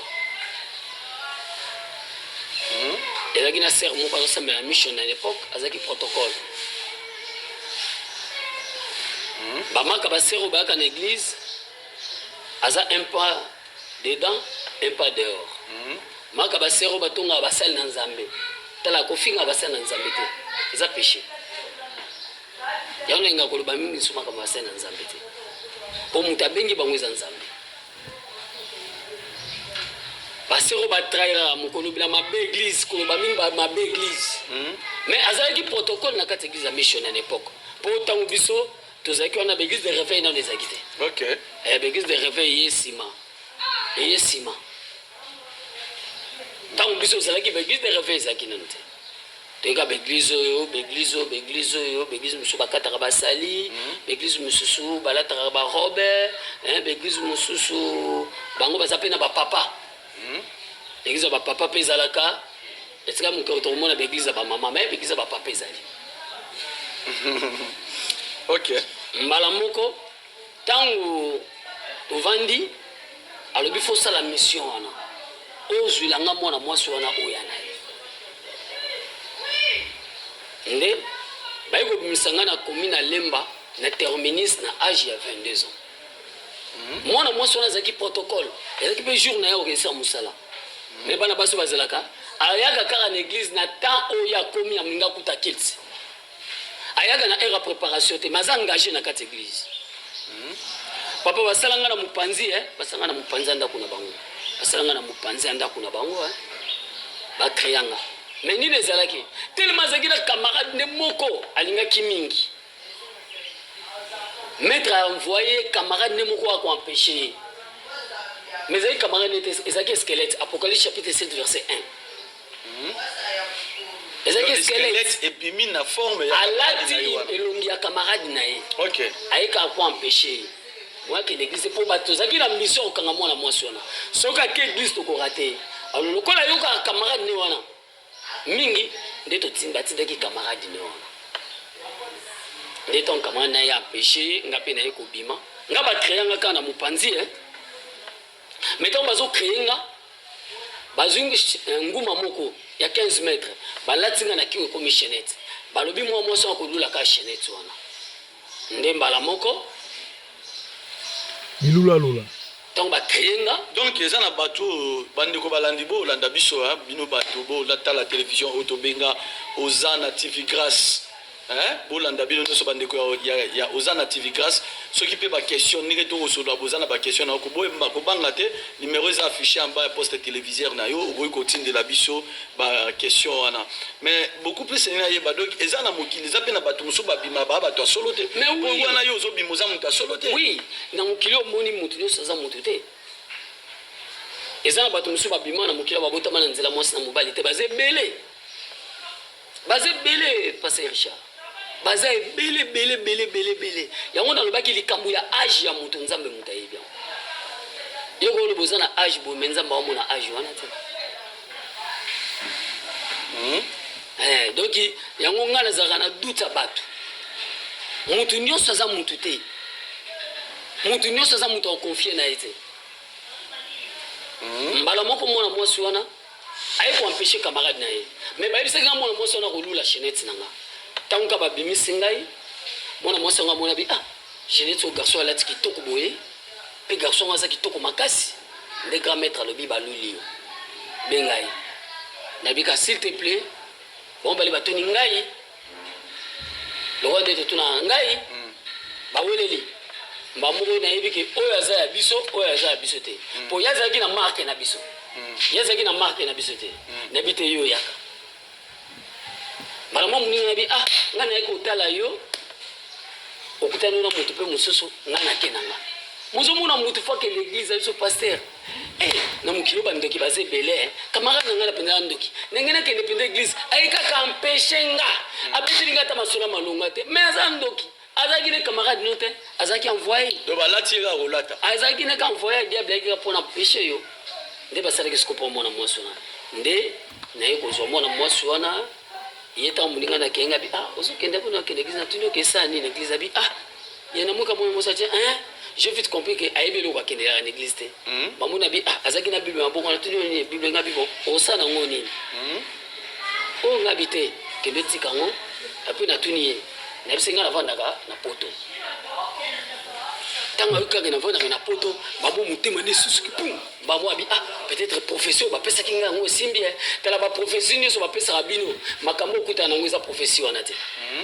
Ezalaki na sœur moko azosambela mission na l'époque, azalaki protocole. Bamaka basœur oyo bayaka na église, aza un pas dedans, un pas dehors. Maka basœur oyo batongaka basali na Nzambe, tala, kofinga basali na Nzambe te, eza péché. Yango nalinga koloba mingi so makambo basali na Nzambe te, mpo moto abengi bango eza Nzambe. Basœur oyo batrahiraka mokolobela mabe église, koloba mingi mabe église. Mais azalaki protocole na kati ya église ya mission na époque, mpo ntango biso tozalaki wana, baéglise de réveil nano ezalaki te. Ok. Baéglise de réveil eye nsima, eye nsima. Ntango biso ozalaki, baéglise de réveil ezalaki nano te. Toyeka baéglise oyo, baéglise oyo, baéglise oyo, baéglise mosusu bakataka basali, baéglise mosusu balataka barobe, baéglise mosusu bango baza mpe na bapapa. Église ya bapapa mpe ezalaka esika mokolo tokomona baéglise ya bamama, mais baéglise ya bapapa ezali. Ok. Mbala moko ntango tovandi, alobi: fosala mission wana, ozwilanga mwana mwasi wana oya na ye. Nde bayi kobimisa ngai na komi na Lemba na terminus na age ya 22 ans. Mwana mwasi wana azalaki protocole, ezalaki mpe jour na ye okesala mosala. Mais bana basi bazalaka, ayaka kaka na église na temps oyo akomi, amolinga akuta culte. Ayaka na heure ya préparation te, mais aza engagé na kati église. Papa, basala nga na mopanzi, eh? Basala nga na mopanzi ya ndako na bango, basala nga na mopanzi ya ndako na bango, eh? Bacréa nga. Mais nini ezalaki telema, azalaki na camarade nde moko alingaki mingi. Maître a envoyé camarade nde moko akoempêche ye, mais ezalaki camarade nde te, ezalaki squelette. Apocalypse chapitre 7 verset 1. Ezalaki squelette. Ebimi na forme ya alati na ye wana. Elongi ya camarade na ye. Ayekaka ko empêche ye moyakende église, mpo bato tozalaki na mission ya kokanga mwana mwasi wana. Soki ake église, tokora te. Alors lokola ayokaka camarade ne wana mingi, nde batindaki camarade ne wana. Nde ntango camarade na ye empêche ye, nga mpe naye kobima. Nga bacréa nga kaka na mopanzi, eh? Mais ntango bazocréer nga, bazwi nguma moko ya 15 mètre, balati nga na kingo, ekomi chaînette. Balobi mwa mwasi wana kolulaka chaînette wana. Nde mbala moko Bilulalula. Ntango bacréer nga. Donc eza na bato oyo, bandeko balandi, bolanda biso, hein, bino bato bolatala télévision oyo tobenga Oza na TV Grâce, hein? Bolanda bino nyonso, bandeko ya Oza na TV Grâce. Soki mpe baquestion, ndenge tokosolola, boza na baquestion na yo, koboyemba, kobanga te. Numéro eza affiché en bas ya poste téléviseur na yo, okoki kotindela biso baquestion wana. Mais beaucoup plus elingi nayeba, donc eza na mokili, eza mpe na bato mosusu babima baa bato ya solo te? Mais oui. Po wana yo ozobima, oza moto ya solo te. Oui, na mokili omoni motu nyonso aza motu te. Eza na bato mosusu babima na mokili, babotama na nzela mwasi na mobali te. Baza ebele, baza ebele, pasteur Richard, baza ebele, ebele, ebele, ebele, ebele. Yango nalobaki likambo ya âge ya moto, Nzambe moto ayebi yango. Yo koloba oza na âge boye, mais Nzambe aomona âge wana te. Donc yango ngai nazalaka na doute ya bato. Motu nyonso aza motu te, motu nyonso aza moto akoconfier na ye te. Mbala moko mwana mwasi wana aye koempêche camarade na ye, mais bayebisaki nga mwana mwasi wana kolula chaînette na nga. Ntango ka babimisi ngai, mwana mwasi yango amona bi: "Ah, chaînette oyo garçon alati kitoko boye, mpe garçon yango aza kitoko makasi." Nde grand maître alobi: "Baluli yo, benga ye." Nabika: "S'il te plaît." Bango bale batuni ngai lokola nde totuna ngai, baweleli mbamoko. Nayebi ke oyo aza ya biso, oyo aza ya biso te, mpo ye azalaki na marque na biso, ye azalaki na marque na biso te. Nayebi te, yo oyaka mbala mwa moninga. Nayebi: "Ah, ngai naye kotala yo, okutani na motu mpe mosusu, ngai nake na nga." Mozomona motu faut akende église ya biso, pasteur. Na mokili oyo bandoki baza ebele. Camarade na ngai na mpenza ya ndoki, ndenge nakende mpenza église, aye kaka empêche nga, abeteli nga ata masolo ya malonga te, mais aza ndoki. Azalaki ne camarade no te, azalaki envoyé. Donc balati ye kaka kolata. Azalaki ne ka envoyé ya diable, ayaki kaka mpona empêche yo. Nde basalaki siko mpo mwana mwasi wana, nde naye kozwa mwana mwasi wana. Ye ntango moninga nakei, nga bi: "Ah, ozokende kuna?" "Akende église." Natuni: "Okesala nini église?" Abi: "Ah, ye namoka mwana mwasi atie, hein." J'ai vite compris que ayebi eloko akendelaka na église te. Bamoni abi: "Ah, azalaki na Bible maboko." Natuni: "Oyo nini, Bible?" Nga bi: "Bon, osala yango nini oyo?" Nga bi: "Te, kende tika yango." Apres natuni ye, nayebisi nga navandaka na Poto. Ntango ayoki kaka navandaka na Poto, babo motema nde esusuki pum. Bamo abi: "Ah, peut-être prophétie oyo bapesaki ngai yango esimbi." E tala, baprophétie nyonso bapesaka bino, makambo okutana nango eza prophétie wana te.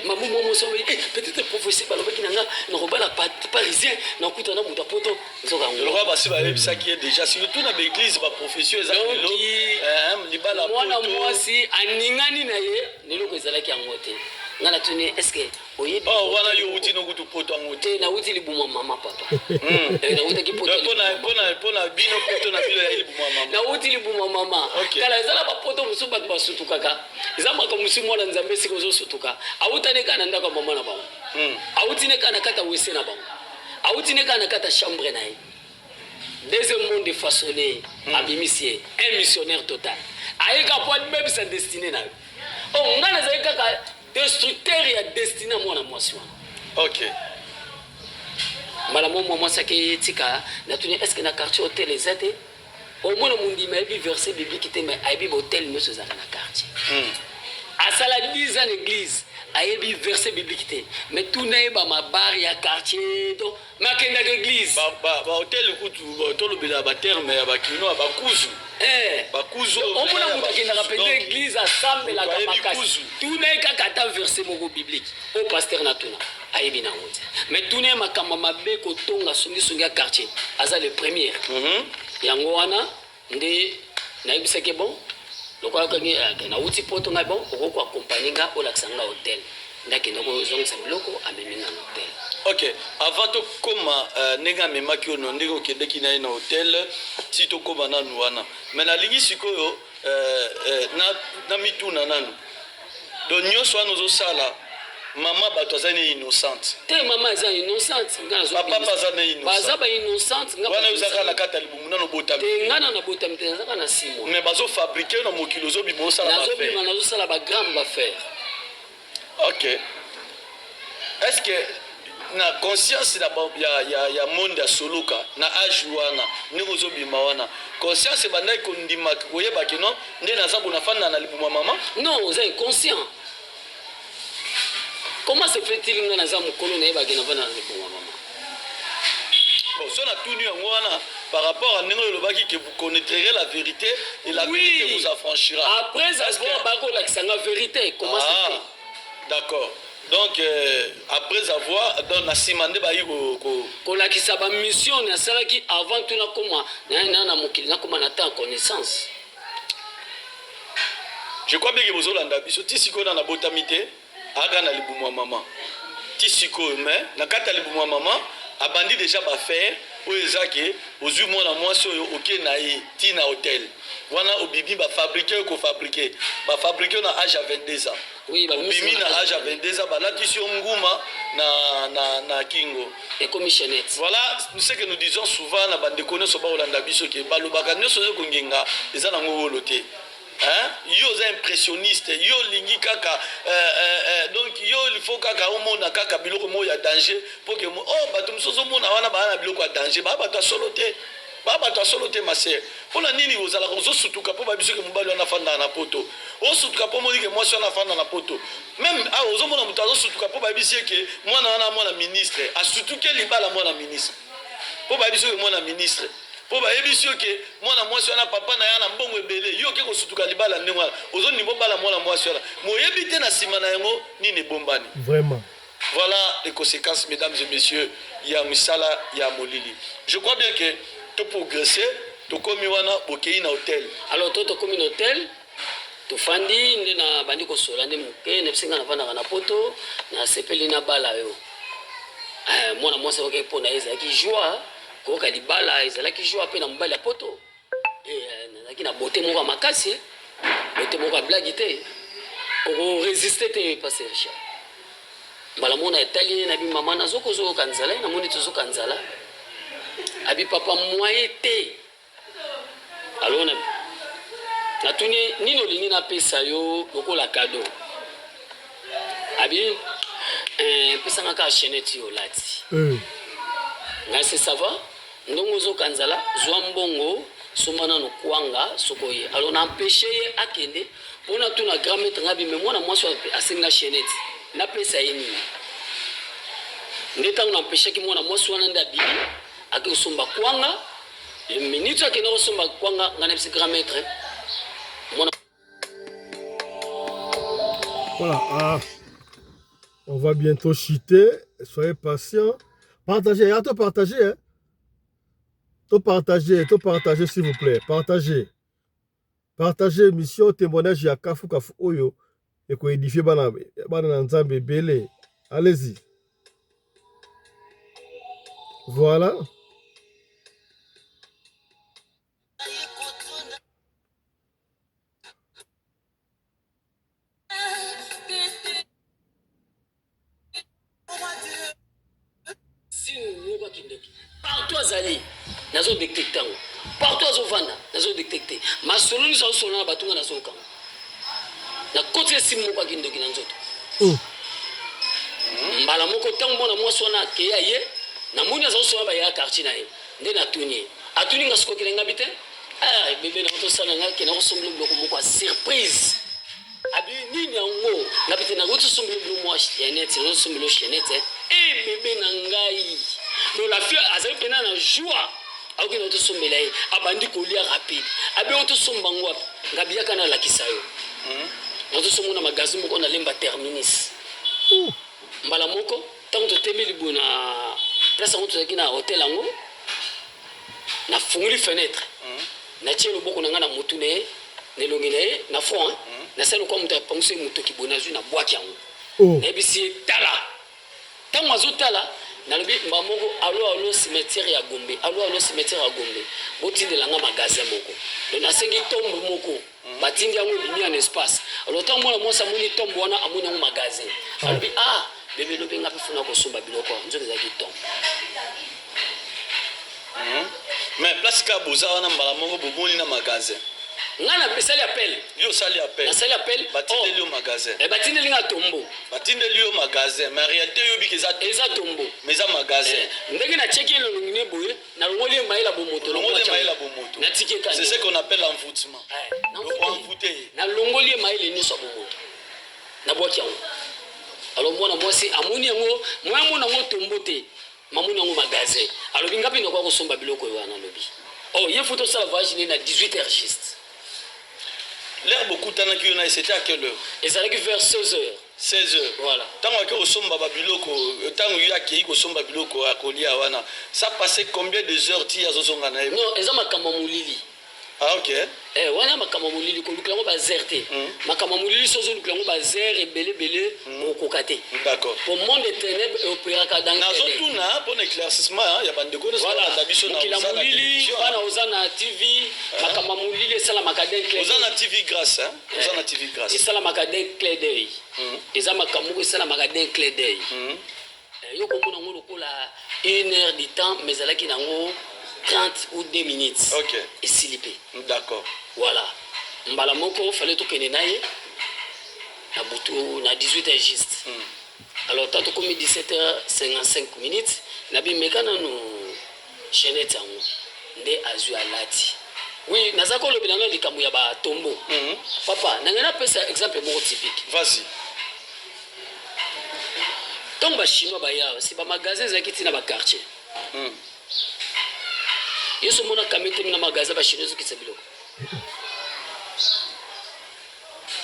Mamo mwa moso: "Eh, peut-être prophétie balobaki na nga nakobala parisien, nakutana na moto ya Poto." Nzoka yango Lokola basi bayebisaki ye déjà, surtout na baéglise, baprophétie eza Donc, lelo libala mwana Poto. Mwasi aningani na ye, neloko ezalaki yango te. Ngai natuni: "Est ce que oyebi?" Oh, wana yo outi nokutu Poto yango te. Te, nauti libuma mama, papa. Nautaki Poto. Donc, mpona bino, Poto na bino ya libuma mama. Nauti libuma mama. Tala, eza na bapoto mosusu bato basutukaka, eza makambo mosusu. Mwana Nzambe esika ozosutuka, awutani kaka na ndako ya mama na bango, awuti ne kaka na kati ya WC na bango, awuti ne kaka na kati ya chambre na ye. Deuxième monde façonné, abimisi ye un missionnaire total, ayeka po abebisa destinée na yo. Oh, ngai nazali kaka destructeur ya destinée ya mwana mwasi wana. Mbala mo mwa mwasi ake tika. Natuni: "Est ce que na quartier hôtel eza te?" Omona mondimi ayebi verset biblique te, mais ayebi bahôtel nyonso ezalaka na quartier. Asala 10 ans na église, ayebi verset biblique te, mais tuna ye bamabare ya quartier. Donc mais akendaka église. Bahôtel kutu, tolobela baterme ya bakino ya bakuzu. Eh. Bakuzu Omona moto akendaka mpenza eglise asambelaka Ayebi makasi. kuzu. Tuna ye kaka ata verset moko biblique. Oyo pasteur na tuna ayebi na yango te. Mais tuna ye makambo mabe kotonga songisongi ya quartier. Aza le premier. Yango wana nde nayebisaki ye bon lokola kangi eh, nauti poto ngai bon okoki koakompagne nga olakisa nga hotel nde akenda kozongisa biloko amemi nga na hotel. Ok, avant tokoma euh, ndenge amemaki yo ndenge okendeki na ye na hotel ti tokoma nanu wana mais nalingi sikoyo euh, euh, na, na mituna nanu donc nyonso wana ozosala mama bato aza ne innocente Te mama eza innocente nga nazo Papa bimisa. aza ne innocent. Baza ba innocente nga wana babimisa ozaka na kati ya libumu nano obotami te nga na nabotami te nazaka na 6 mois mais bazofabrike yo na mokili ozobima osala nazobima baaffaire nazosala ba grande baffaire ok est ce que na conscience na ba, ya, ya, ya monde ya soluka na age wana ndenge ozobima wana conscience ebandaki kondima koyeba ke non nde naza bona fanda na libuma mama non oza inconscient comment se fait-il nga naza mokolo nayebaki navanda na libonga mama bon so natuni yango wana par rapport à ndenge oyo olobaki que vous connaîtrez la vérité et la Oui. vérité vous affranchira après Est-ce que- avoir bakolakisa nga vérité comment ah, se fait d'accord donc euh, après avoir donc na nsima nde bayi ko, ko kolakisa bamission nasalaki avant tu nakoma na na na mokili nakoma na temps connaissance je crois bien ke bozolanda biso ti sikoyo na nabotami te aka na libumu ya mama ti sikoyo mais na kati ya libumu ya mama abandi deja bafaire oyo eza ke ozwi mwana mwasi oyo oke na ye ti na hotel wana obimi bafabrike oyo kofabrike bafabrike oyo na age ya 22 ans Oui, babimisi obimi na na age age ya 22 ans balatisi yo nguma na, na, na kingo ekomi chaînette voilà ce que nous disons souvent na bandeko nyonso baolanda biso ke balobaka nyonso ozo kongenga eza nango wolo te Hein? yo oza impressionniste yo olingi kaka euh, euh, euh, donc yo il faut kaka omona kaka biloko moko ya danger mpo ke oh, bato mosusu ozomona wana baa na biloko ya danger baa bato ya solo te baa bato ya solo te maser mpo na nini ozalaka ozosutuka mpo babiso ke mobali wana afandaka na poto osutuka mpo omoni ke mwasi wana afanda na poto meme awa ozomona moto azosutuka mpo bayebisi ye ke mwana wana mwana ministre asutuki libala mwana ministre mpo bayebisi yo ke mwana ministre mpo bayebisi yo ke mwana mwasi wana papa na ye na mbongo ebele yo oke kosutuka libala ndenge wana ozondima obala mwana mwasi wana moyebi te na nsima na yango nini ebombani Vraiment. Voilà les conséquences, mesdames et messieurs, ya misala ya molili. Je crois bien que to progresser, tokomi wana bokei na hôtel. Alors to tokomi na hôtel tofandi nde na bandi kosola nde moke nayebisi ngai nafandaka na poto nasepeli nabala yo eh, mwana mwasi ayokaki mpo na ye ezalaki joie koyoka libala ezalaki joie mpe na mobali ya poto eh, nazalaki na bote moko ya makasi bote moko ya blage te okoresiste te pasteur Richard mbala moko na etali ye nabi mama nazokozoyoka nzala ye namoni tozoka nzala abi papa moye te alors na natuni ye nini olingi napesa yo lokola kado abi eh, pesanga kaka chaînette yo olati Euh. ngai se ça va ndongo ozoka nzala zwa mbongo somba nano kwanga soko ye alors na empêche ye akende mpo natuna grand maître ngai bime mwana mwasi oyo asenga chaînette napesa ye nini nde ntango na empêchaki mwana mwasi wana nde abimi ake kosomba kwanga minute akende kosomba kwanga ngai nayebisi grand maître mwana Voilà. Ah. On va bientôt chuter. Soyez patients. Partagez. Ah, toi, partagez. Hein. Toi, partagez. Toi, partagez, s'il vous plaît. Partagez. Partagez mission témoignage ya kafu kafu oyo et ko édifier bana bana na nzambe ebele. Allez-y. Voilà. Signe moko akindoki partout azali nazo detecte yango partout azovanda nazo detecte masolo nyonso azosolola na bato nga nazokanga nakoti esimu moko akindoki na nzoto Mm. mbala moko ntango mwana mwasi wana akeya ye namoni aza kosolola baya quartier na ye nde natuni ye atuni nga sikoki na ngabi te ah, bebe nango tosala nga kenda kosombela biloko moko ya surprise abi nini yango ngabi te nakoki tosombela biloko moko ya chaînette nazosombela chaînette e bebe na ngai donc la fille azali mpena na joie. Aoki na tosombela ye, abandi kolia rapide. Abi oyo tosomba yango wapi? Ngabi yaka nalakisa yo. Nazosomba na magasin moko na Lemba Terminus. Mbala moko ntango totemi liboye na place yango, tozalaki na hotel yango, nafungoli fenêtre, natie loboko na ngai na motu na ye, na elongi na ye, na front, hein. Nasali lokola moto apangusi ye motoki boye, nazwi nabwaki yango. Nayebisi ye tala. Ntango azotala, nalobi mbala moko alo alo cimetière ya Gombe, alo alo cimetière ya Gombe, botindela nga magasin moko. Donc nasengi tombe moko, batindi yango, ebimi en espace. Alors ntango mwana mwasi amoni tombe wana, amoni yango magasin, alobi ah bebe, lobi nga mpe funa kosomba biloko awa, nzoka ezalaki tombe. Mais place ka boza wana, mbala moko bomoni na magasin. Nga nasali appel. Yo osali appel. Nasali appel. Batindeli yo magasin. Eh, batindeli nga tombo. Batindeli yo magasin, mais en réalité oyebi ke eza Eza tombo. Mais eza magasin. Eh, ndenge natiaki elongi ne boye, nalongoli ye mayela bomoto. Olongoli ye mayela bomoto. Natiki ye. C'est ce qu'on appelle l'envoûtement. Envoûté ye. Nalongoli ye mayele nyonso ya bomoto, nabwaki yango. Alors mwana mwasi amoni yango, moya amona yango tombo te, mamoni yango magasin. Alobi nga mpe nakoka kosomba biloko oyo wana. Alobi oh, ye faut tosala voyage ne na 18 heures juste. L'heure bokutanaki yo na ye, c'était à quelle heure? Ezalaki vers 16 heures. 16 heures. Voilà. Ntango ake kosomba babiloko, ntango yo akei kosomba biloko ya kolia wana, ça passé combien de heures ti azozonga na ye? Non, eza makambo ya molili. Ah ok. Eh, wana makambo ya molili, kolukela yango baheures te. Makambo ya molili, so ozolukela yango baheures ebele ebele, okoka te. Po monde ténèbre eopéraka dans Nazotuna mpona éclaircissement ya bandeko nyonso balanda biso na Mokili ya Oza na molili. télévision. Bana oza na TV, makambo ya molili esalamaka d'un clin Oza na TV Grâce, hein? Oza na TV Grâce. Esalamaka d'un clin d'œil. Eza makambo moko esalamaka d'un clin d'œil. Yo komona yango lokola une heure du temps, mais ezalaki nango 30 ou 2 minutes. Esili mpe. Voilà, mbala moko fallait tokende na ye na butu na 18 heures juste. Alors tant tokomi 17 heures 55 minutes, nabimeka nanu chaînette yango nde azwi alati. Oui, naza kolobela nano likambo ya batombo. Papa, nangai napesa exemple moko typique. Vas-y. Ntango bachinois baya, si bamagasin ezalaki ntina baquartier, yo so omona camion temi na magasin bachinois ezokitisa biloko.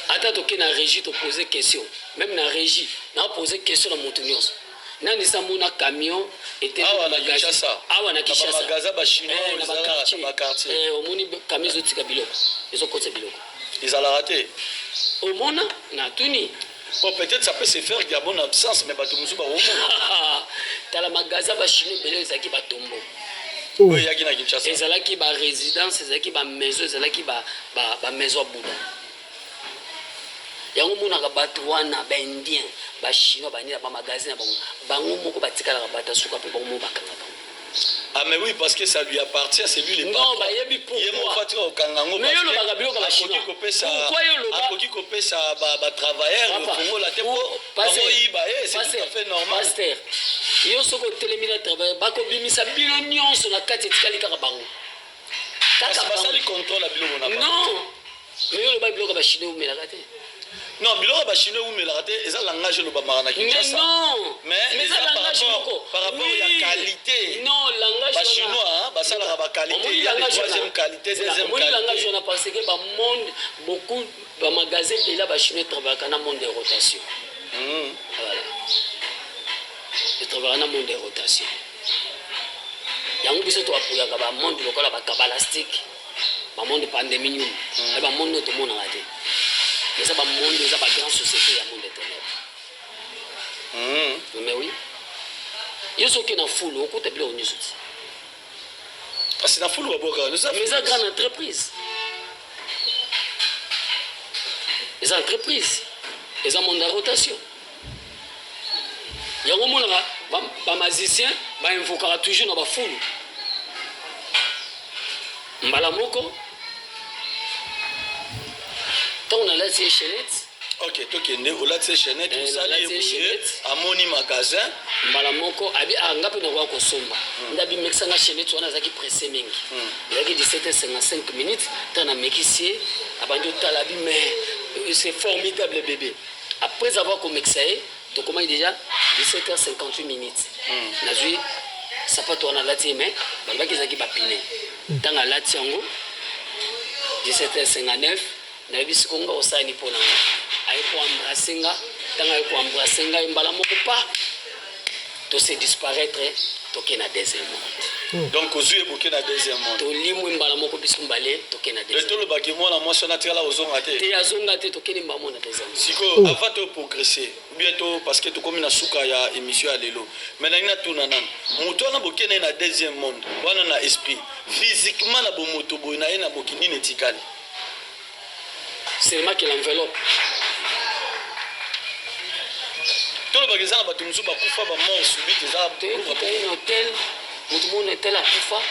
Ata toke na régie, topose question, même na régie napose question na moto nyonso, nani sa mona camion? Awa na Kinshasa. Awa na Kinshasa. Bamagasin bachinois. Eh, na baquartier. Baquartier. Eh, omoni camion ezotika biloko, ezokotisa biloko? Ezalaka te. Omona na tuni? Bon, peut-être ça peut se faire ya bonne absence, mais bato mosusu bakomona. Tala, magasin bachinois ebele ezalaki batombo. Oyo eyaki na Kinshasa. Ezalaki barésidence, ezalaki bamaison, ezalaki bamaison ya buda. Yango omonaka bato wana, baindien, bachinois, banini na bamagasin na bango, bango moko batikalaka bato asuka mpe bango moko bakanga bango. Ah mais oui, parce que ça lui appartient, c'est lui le Non, patron. Bayebi pourquoi. Ye moko atika kokanga yango. Mais yo olobaka biloko ya akoki Bachinois. kopesa Pourquoi yo oloba- akoki kopesa batravailleur Papa, fongola te po pasteur, bangoyiba ye, c'est tout pasteur, à fait normal. Pasteur, yo soki otelemi na travail, bakobimisa bino nyonso na kati, etikali kaka bango. Kasi Kaka bango. basali contrôle ya biloko na bango. Non, mais yo oloba biloko ya bachinois eumelaka te. Non, biloko ya bachinois ewumelaka te, eza langage elobamaka na Mais Kinshasa. non. Mais Mais eza eza par langage rapport- moko. par rapport Oui. ya qualité. Non, langage Bachinois, hein, basalaka baqualité. Omoni Il y a des langage wana. troisième qualité, deuxième Omoni qualité. langage wana parce que bamonde beaucoup, bamagasin ebele ya bachinois etravaillaka na monde de rotation. Voilà, etravaillaka na monde de rotation. Yango biso toapuyaka bamonde lokola bakabalastique, bamonde pandemonium e bamonde oyo tomonaka te. Eza bamonde, eza bagrand société ya monde de ténèbres. Mais oui, yo soki na fulu, okuta biloko nyonso ti. Kasi na fulu babwakaka. Mais eza grande entreprise, eza entreprise, eza monde ya rotation. Yango omonaka bamagicien bainvokaka toujours na bafulu. Mbala moko ntango nalati ye chaînette. Ok, tokende. Olati ye chaînette. Eh, osali nalati ye ye boye. Chaînette. Amoni magasin. Mbala moko abi ah, nga mpe nakoka kosomba. Nde abimekisa nga chaînette wana. Azalaki pressé mingi. Ezalaki 17h55 minutes. Ntango namekisi ye, abandi otala, abi mais c'est formidable, bébé. Après avoir komekisa ye, tokomaki déjà 17h58 minutes. Nazwi Sapato wana alati ye mais balobaki ezalaki ba pine. Ntango alati yango 17h59, nayebi sikoyo nga osala nini mpo na nga. Aye ko embrasser nga, ntango aye ko embrasser ngai mbala moko pa to se disparaître, toke na deuxième monde. Donc ozwi ye, boke na deuxième monde. Tolimwe mbala moko biso mbale, toke na Le deuxième. Tolobaki mwana mwasi wana atikala kozonga te. Te, azonga te, tokende mbala moko na deuxième monde. Sikoyo, Oh. avant to progresser ou bien to, parce que tokomi na suka ya émission ya lelo, mais nalingi natuna nanu moto wana, bokende ye na deuxième monde wana na esprit, physiquement na bomoto boye na ye na boki, nini etikali? Seulement que l'enveloppe. Tolobaki eza na bato mosusu bakufa ba mort subite, eza Toyekuta ye na hotel, moto moko na hotel akufa,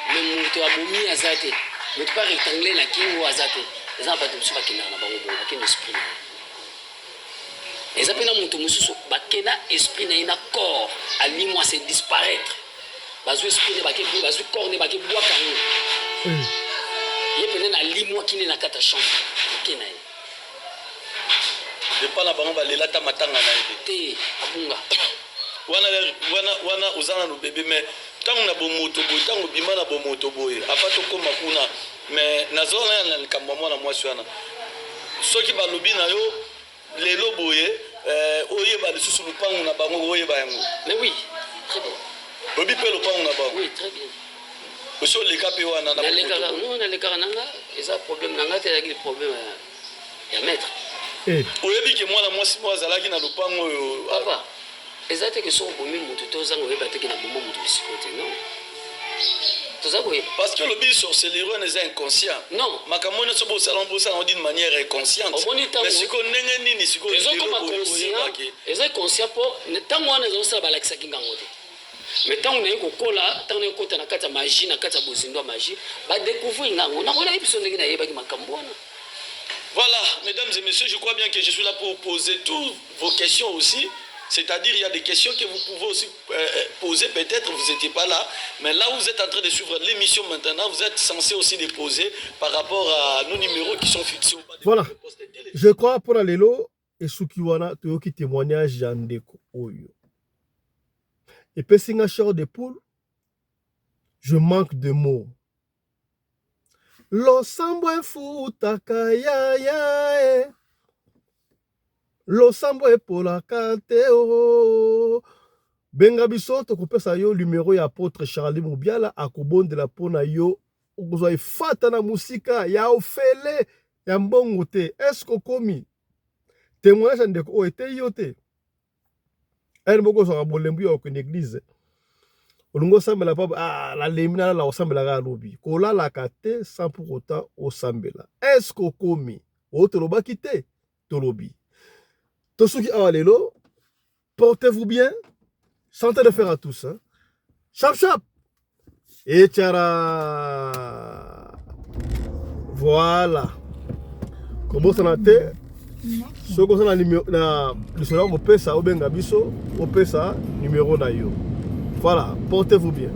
mais moto abomi aza te, moto mpe rectangle na kingo aza te. Eza na bato mosusu bakendaka na bango bongo, bakende esprit na ye. Eza mpe na moto mosusu bakenda esprit na ye na corps, alimwa, se disparaître. Bazwi esprit ne bake, bazwi corps ne bake bwaka yango. Ye pene na limwaki ne na kati ya chambre, oke na ye. Epa na bango balela ata matanga na ye te? Te, abunga. Wana wana wana oza nanu bebe, mais ntango na bomoto boye, ntango obima na bomoto boye, avant tokóma kuna, mais nazala na likambo ya mwana mwasi wana. Soki balobi na yo lelo boye, oyeba lisusu lupangu na bango, oyeba yango? Mais oui, très bien. Oyebi mpe lopangu na bango? Oui, très bien. Osi oleka mpe wana na Nalekaka. bomoto boye? Non, nalekaka na nga, eza problème na nga te, ezalaki problème ya maître. Oyebi ke mwana mwasi moko azalaki na lopango oyo? Papa, eza te ke soki obomi motu te, ozanga oyeba te ke na boma motu bisiko te. Non, toza koyeba. Parce que olobi sorcellerie wana eza inconscient. Non. Makambo nyonso bosala, bosala yango d'une manière inconsciente. Omoni ntango- Mais sikoyo ndenge nini sikoyo Ezokoma lelo boye conscient. oyebaki? Eza conscient mpo ntango wana ezosala, balakisaki ngango te. Mais ntango naye kokola, ntango naye kokota na kati ya magie, na kati ya bozindo ya magie, badécouvrir ngango. Nakola biso ndenge nayebaki makambo wana. Voilà, mesdames et messieurs, je crois bien que je suis là pour poser toutes vos questions aussi. C'est-à-dire, il y a des questions que vous pouvez aussi poser. Peut-être vous n'étiez pas là, mais là où vous êtes en train de suivre l'émission maintenant, vous êtes censé aussi les poser par rapport à nos numéros qui sont fixés au bas de Voilà. votre poste de télévision. Je crois mpona lelo esuki wana. Toyoki témoignage ya ndeko oyo, epesi nga chair de poule, je manque de mots. Losambo efutaka yaya e, losambo epolaka te o. Benga biso, tokopesa yo numero ya apôtre Charlie Mobiala, akobondela mpo na yo, okozwa efata na mosika ya ofele ya mbongo te. Eske okomi témoignage ya ndeko oyo eteyi yo te? Ere moko ozwaka bolembu ya kokende église, olingi osambela pa, ah, nalembi, nalala, osambelaka alobi kolalaka te sans pour autant osambela. Est-ce okomi oyo tolobaki te? Tolobi tosuki awa lelo. Portez-vous bien, santé de fer à tous, hein? Chap chap et tchara. Voilà, kobosana te, soki oza na na lisolo ya kopesa, obenga biso, opesa numero na yo. Voilà, portez-vous bien.